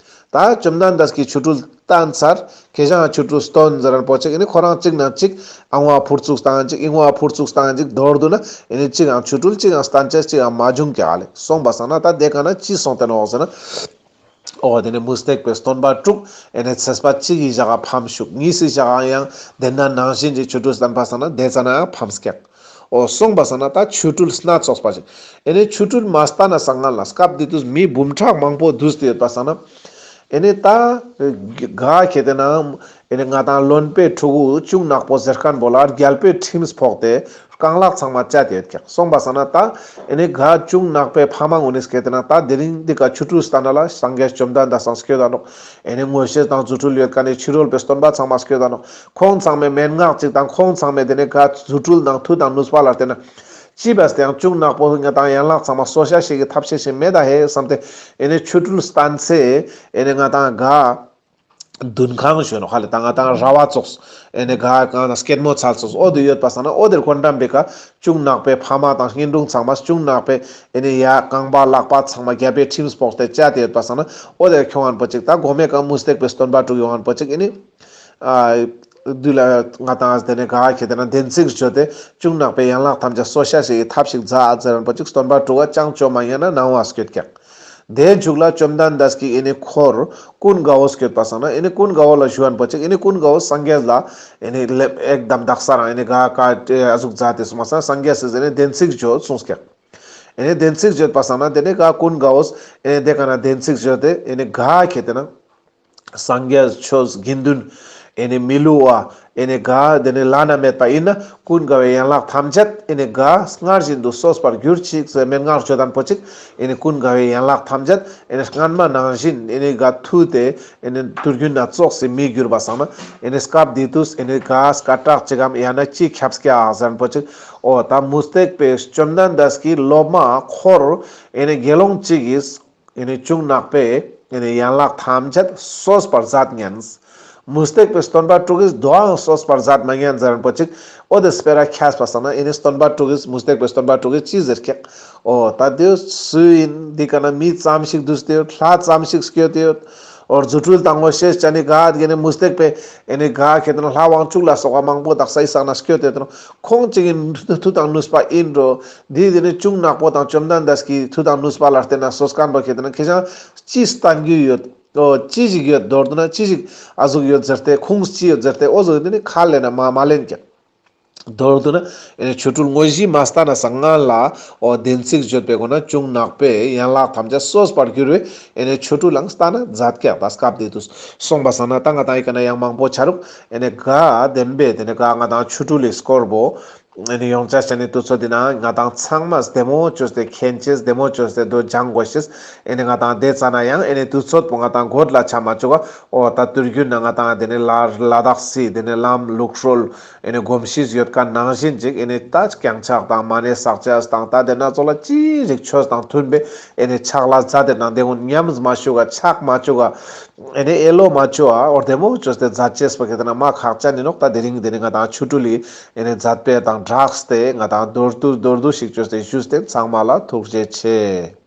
ད་བཅོམ་ལྡན་འདས་ཀྱི་ཆོ་འཕྲུལ་བསྟན་ཚར། ཁྱེ་ཞང་ཆོ་འཕྲུལ་སྟོན་ཟེར་རན་པོ་ཅིག་ཨེ་ནི་ཁོ་རང་གཅིག་ན་གཅིག་ཨང་བ་ཕུར་ཚུགས་བཏང་ཅིག་ཨིང་བ་ཕུར་ཚུགས་བཏང་ཅིག་མདོར་བསྡུ་ན་ཨེ་ནི་གཅིག་ཨང་ཆོ་འཕྲུལ་གཅིག་ཨང་བསྟན་ཅེས་གཅིག་ཨང་མ་བྱུང་ཀྱག་ལེ། སོང་པ་སང་ན་ད་དེ་ཀ་ན་ཅི་སོང་སྟེ་ནོག་ཟེར་ན། འོ་དེ་ནི་མུ་སྟེགས་པའི་སྟོན་པ་དྲུག་ཨེ་ནི་ཚེས་པ་གཅིག་གི་ཞག་ག་ཕམ་ཤུག། གཉིས་སི་ཞག་ག་ཡང་དེ་ན་ནང་བཞིན་གྱི་ཆོ་འཕྲུལ་བསྟན་པ་སང་ན་དེ་ཙ་ན་ཡང་ཕམ་སྐྱག། འོ་སོང་པ་སང་ན་ད་ཆོ་འཕྲུལ་སྣ་ཚོགས་པ་ཞིག་ཨེ་ནི་ཆོ་འཕྲུལ་མ་བསྟན་ན་སང་ང་ལ་སྐབས་དེ་དུས་མི་འབུམ་ཕྲག་མང་པོ་འདུས་ཏེ་ཡོད་པ་སང་ན་ཨེ་ནི་ད་ག་ཁྱེ་དེ་ན་ཨེ་ནི་ང་དང་བློན་པོའི་ཕྲུ་གུ་གཅུང་ནག་པོ་ཟེར་ཁན་པོ་ལ་རྒྱལ་པོའི་ཁྲིམས་ཕོག་སྟེ་རྐང་ལག་ཚང་མ་བཅད་དེ་ཡོད་ཀྱག། སོང་པ་སང་ན་ད་ཨེ་ནི་ག་གཅུང་ནག་པོའི་ཕ་མ་ངོ་ནི་སྐད་དེ་ན་ད་དེ་རིང་འདི་ཀ་ཆོ་འཕྲུལ་བསྟན་ན་ལ་སངས་རྒྱས་བཅོམ་ལྡན་འདས་སང་སྐྱོད་ད་ནོག། ཨེ་ནི་མངོན་ཤེས་དང་རྫུ་འཕྲུལ་ཡོད་ཁན་ནི་ཕྱི་རོལ་པའི་སྟོན་པ་ཚང་མ་སྐྱོད་ད་ནོག། ཁོང་ཚང་མའི་མན་ངག་ཅིག་དང་ཁོང་ཚང་མའི་དེ་ནི་ག་རྫུ་འཕྲུལ་དང་མཐུ་དང་ནུས་པ་ལ་བརྟེན་ན་ཅི་བས་ཏེ་ཡང་གཅུང་ནག་པོ་ང་དང་ཡན་ལག་ཚང་མ་གསོ་ཤ་ཞིག་གི་ཐབས་ཤེས་ཤིག་མེད་ད་ཧེ་བསམ་སྟེ་ཨེ་ནི་ཆོ་འཕྲུལ་བསྟན་ཚེ་ཨེ་ནི་ང་དང་ག་འདུན་ཁང་ཞུ་ནོག་ཧ་ལེ། ད་ང་དང་ར་བ་ཙོགས་ཨེ་ནི་ག་གང་ན་སྐྱེད་མོ་ཚལ་ཙོགས་འོ་དེ་ཡོད་པ་སང་ན་འོ་དེར་ཁོ་འགྲམ་པའི་ཀ་གཅུང་ནག་པོའི་ཕ་མ་དང་གཉེན་དྲུང་ཚང་མ་གཅུང་ནག་པོའི་ཨེ་ནི་ཡ་རྐང་པ་ལག་པ་ཚང་མ་རྒྱལ་པོའི་ཁྲིམས་ཕོག་སྟེ་བཅད་དེ་ཡོད་པ་སང་ན་འོ་དེར་ཁྱོང་ངན་པོ་ཅིག་ད་གོ་མའི་ཀ་མུ་སྟེགས་པའི་སྟོན་པ་དྲུག་ཡོང་ངན་པོ་ཅིག་ཨེ་ནི་ཨ་དུས་ལ་ང་དང་དེ་ནི་ག་ཁྱེ་དེ་ན་བདེན་ཚིག་བརྗོད་དེ་གཅུང་ནག་པོའི་ཡན་ལག་ཐམས་ཅད་གསོ་ཤ་ཞིག་གི་ཐབས་ཤིག་མཛད་ཨ་ཟེར་ངན་པོ་ཅིག་སྟོན་པ་དྲུག་ག་ཅང་ཅོ་མ་ཉན་ན་ནང་བ་སྐྱོད་ཀྱག། དེའི་མཇུག་ལ་བཅོམ་ལྡན་འདས་ཀྱིས་ཨེ་ནི་འཁོར་ཀུན་དགའ་བོ་སྐྱོད་པ་སང་ན་ཨེ་ནི་ཀུན་དགའ་བོ་ལ་ཞུ་བན་པོ་ཅིག་ཨེ་ནི་ཀུན་དགའ་བོ་སངས་རྒྱས་ལ་ཨེ་ནི་ལེབ་ཨེག་དམ་དག་ས་རང་ཨེ་ནི་ག་ཀ་ཨ་ཟུག་མཛད་དེ་གསུངས་པ་སང་ན་སངས་རྒྱས་སི་ཨེ་ནི་བདེན་ཚིག་བརྗོད་གསུངས་ཀྱག་ཨེ་ནི་བདེན་ཚིག་བརྗོད་པ་སང་ན་དེ་ནི་ག་ཀུན་དགའ་བོ་ཨེ་ནི་དེ་ག་ན་བདེན་ཚིག་བརྗོད་དེ་ཨེ་ནི་ག་ཁེ་ཏེ་ན། སངས་རྒྱས་ཆོས་དགེ་འདུན་ཨེ་ནི་མི་བསླུ་བ་ཨེ་ནི་ག་དེ་ནི་བླ་ན་མེད་པ་ཨིན་ན་ཀུན་དགའ་བོའི་ཡན་ལག་ཐམས་ཅད་ཨེ་ནི་ག་སྔར་བཞིན་དུ་གསོས་པར་གྱུར་ཅིག་ཟེར་མན་ངག་བརྗོད་དན་པོ་ཅིག་ཨེ་ནི་ཀུན་དགའ་བོའི་ཡན་ལག་ཐམས་ཅད་ཨེ་ནི་སྔན་མ་ནང་བཞིན་ཨེ་ནི་ག་ཐུལ་ཏེ་ཨེ་ནི་དུས་རྒྱུན་ན་ཙོགས་སེ་མི་འགྱུར་བ་སང་ན་ཨེ་ནི་སྐབས་དེ་དུས་ཨེ་ནི་ག་སྐད་གྲགས་ཅིག་གམ་ཡང་ན་ཅི་ཁྱབ་སྐྱ་ཨག་ཟེར་པོ་ཅིག་འོ་ད་མུ་སྟེགས་པའི་བཅོམ་ལྡན་འདས་ཀྱི་སློབ་མ་འཁོར་ཨེ་ནི་དགེ་སློང་གཅིག་གིས། ཨེ་ནི་གཅུང་ནག་པོས་ཨེ་ནི་ཡན་ལག་ཐམས་ཅད་གསོས་པར་མཛད་ཉན། མུ་སྟེགས་པའི་སྟོན་པ་དྲུག་གིས་དོའང་གསོས་པར་མཛད་མ་ཉན་ཟེར་རན་པོ་ཅིག་འོ་དེ་སྤེ་ར་ཁྱབ་པ་སང་ན་ཨེ་ནི་སྟོན་པ་དྲུག་གིས་མུ་སྟེགས་པའི་སྟོན་པ་དྲུག་གིས་ཅི་ཟེར་ཀྱག་འོ་ད་དེ་སུ་ཡིན་འདི་ཀ་ན་མི་ཙམ་ཞིག་འདུས་ཏེ་ཡོད། ལྷ་ཙམ་ཞིག་སྐྱོད་དེ་ཡོད། འོ་རྫུ་འཕྲུལ་དང་ངོ་ཤེས་ཅན་ནི་ག་དེ་ནི་མུ་སྟེགས་པའི་ཨེ་ནི་ག་ཁེ་ཏེ་ན་ལྷ་དབང་ཕྱུག་ལ་སོགས་པ་མང་པོ་དག་ས་ཡི་སང་ན་སྐྱོད་དེ་ཡོད། ཁོང་ཅིག་གི་མཐུ་དང་ནུས་པ་ཨིན་འགྲོ། འདི་དེ་ནི་གཅུང་ནག་པོ་དང་བཅོམ་ལྡན་འདས་ཀྱི་མཐུ་དང་ནུས་པ་ལ་བརྟེན་ན་གསོས་མཁན་པོ་ཁེ་ཏེ་ན་ཁེ་ཞང་ཅི་སྟན་རྒྱུ་ཡོད། འོ་ཅི་ཞིག་ཡོད་མདོར་བསྡུ་ན་ཅི་ཞིག་ཨ་ཟུག་ཡོད་ཟེར་ཏེ་ཁུངས་ཅི་ཡོད་ཟེར་ཏེ་འོ་ཟུག་དེ་ནི་ཁ་ལེན་ན་མ་མ་ལེན་ཀྱག་མདོར་བསྡུ་ན་ཨེ་ནི་ཆོ་འཕྲུལ་དངོས་གཞི་མ་སྟན་ན་སྔན་ལ་འོ་བདེན་ཚིག་བརྗོད་པའི་སྒོ་ན་གཅུང་ནག་པོས་ཡན་ལག་ཐམས་ཅད་གསོས་པར་གྱུར་བའི་ཨེ་ནི་ཆོ་འཕྲུལ་ལའང་སྟན་ན་མཛད་ཀྱག་ད་སྐབས་དེ་དུས་སོང་པ་སང་ན་ད་ང་དང་ཡི་ཀ་ན་ཡང་མང་པོ་ཆ་རུག་ཨེ་ནི་ག་བདེན་པའི་དེ་ནི་ག་ང་དང་ཆོ་འཕྲུལ་ལི་སྐོར་པོ། ཨེ་ནི་ཡོངས་ཆ་ཤ་ནི་དུས་ཚོད་འདི་ན་ང་དང་ཚང་མ་བདེ་མོ་བཅོས་ཏེ་མཁྱེན་ཅེས་བདེ་མོ་བཅོས་ཏེ་དོ་སྦྱང་དགོས་ཤེས། ཨེ་ནི་ང་དང་དེ་ཙ་ན་ཡང་ཨེ་ནི་དུས་ཚོད་པོ་ང་དང་གོད་ལ་ཆ་མ་བཅུག་ག་འོ་ད་དུས་རྒྱུན་ན་ང་དང་དེ་ནི་ལ་ལ་དྭགས་སི་དེ་ནི་ལམ་ལུགས་སྲོལ་ཨེ་ནི་གོམས་གཤིས་ཡོད་མཁན་ནང་བཞིན་ཅིག་ཨེ་ནི་ད་རྐྱང་ཕྱག་དང་མ་ཎི་བསགས་ཅེས་དང་ད་དེ་ན་ཚོགས་ལ་ཅི་ཞིག་ཆོས་དང་མཐུན་པའི་ཨེ་ནི་ཕྱག་ལས་མཛད་དེ་ནང་དེ་ཀུན་ཉམས་མ་བཅུག་ག་ཆག་མ་བཅུག་ག་ཨེ་ནི་ཨེ་ལོ་མ་བཅོ་ཨ། འོ་བདེ་མོ་བཅོས་ཏེ་མཛད་ཅེས་པ་ཁེ་ཏེ་ན་མ་ཁག་ཅན་ཨིན་ནོག་ད་དེ་རིང་དེ་ནི་ང་དང་ཆོ་འཕྲུལ་ལི་ཨེ་ནི་མཛད་པ་དང་སྦྲགས་ཏེ་ང་དང་མདོར་བསྡུས་མདོར་བསྡུས་ཤིག་བཅོས་ཏེ་ཞུས་ཏེ་ཚང་མ་ལ་ཐུགས་རྗེ་ཆེ།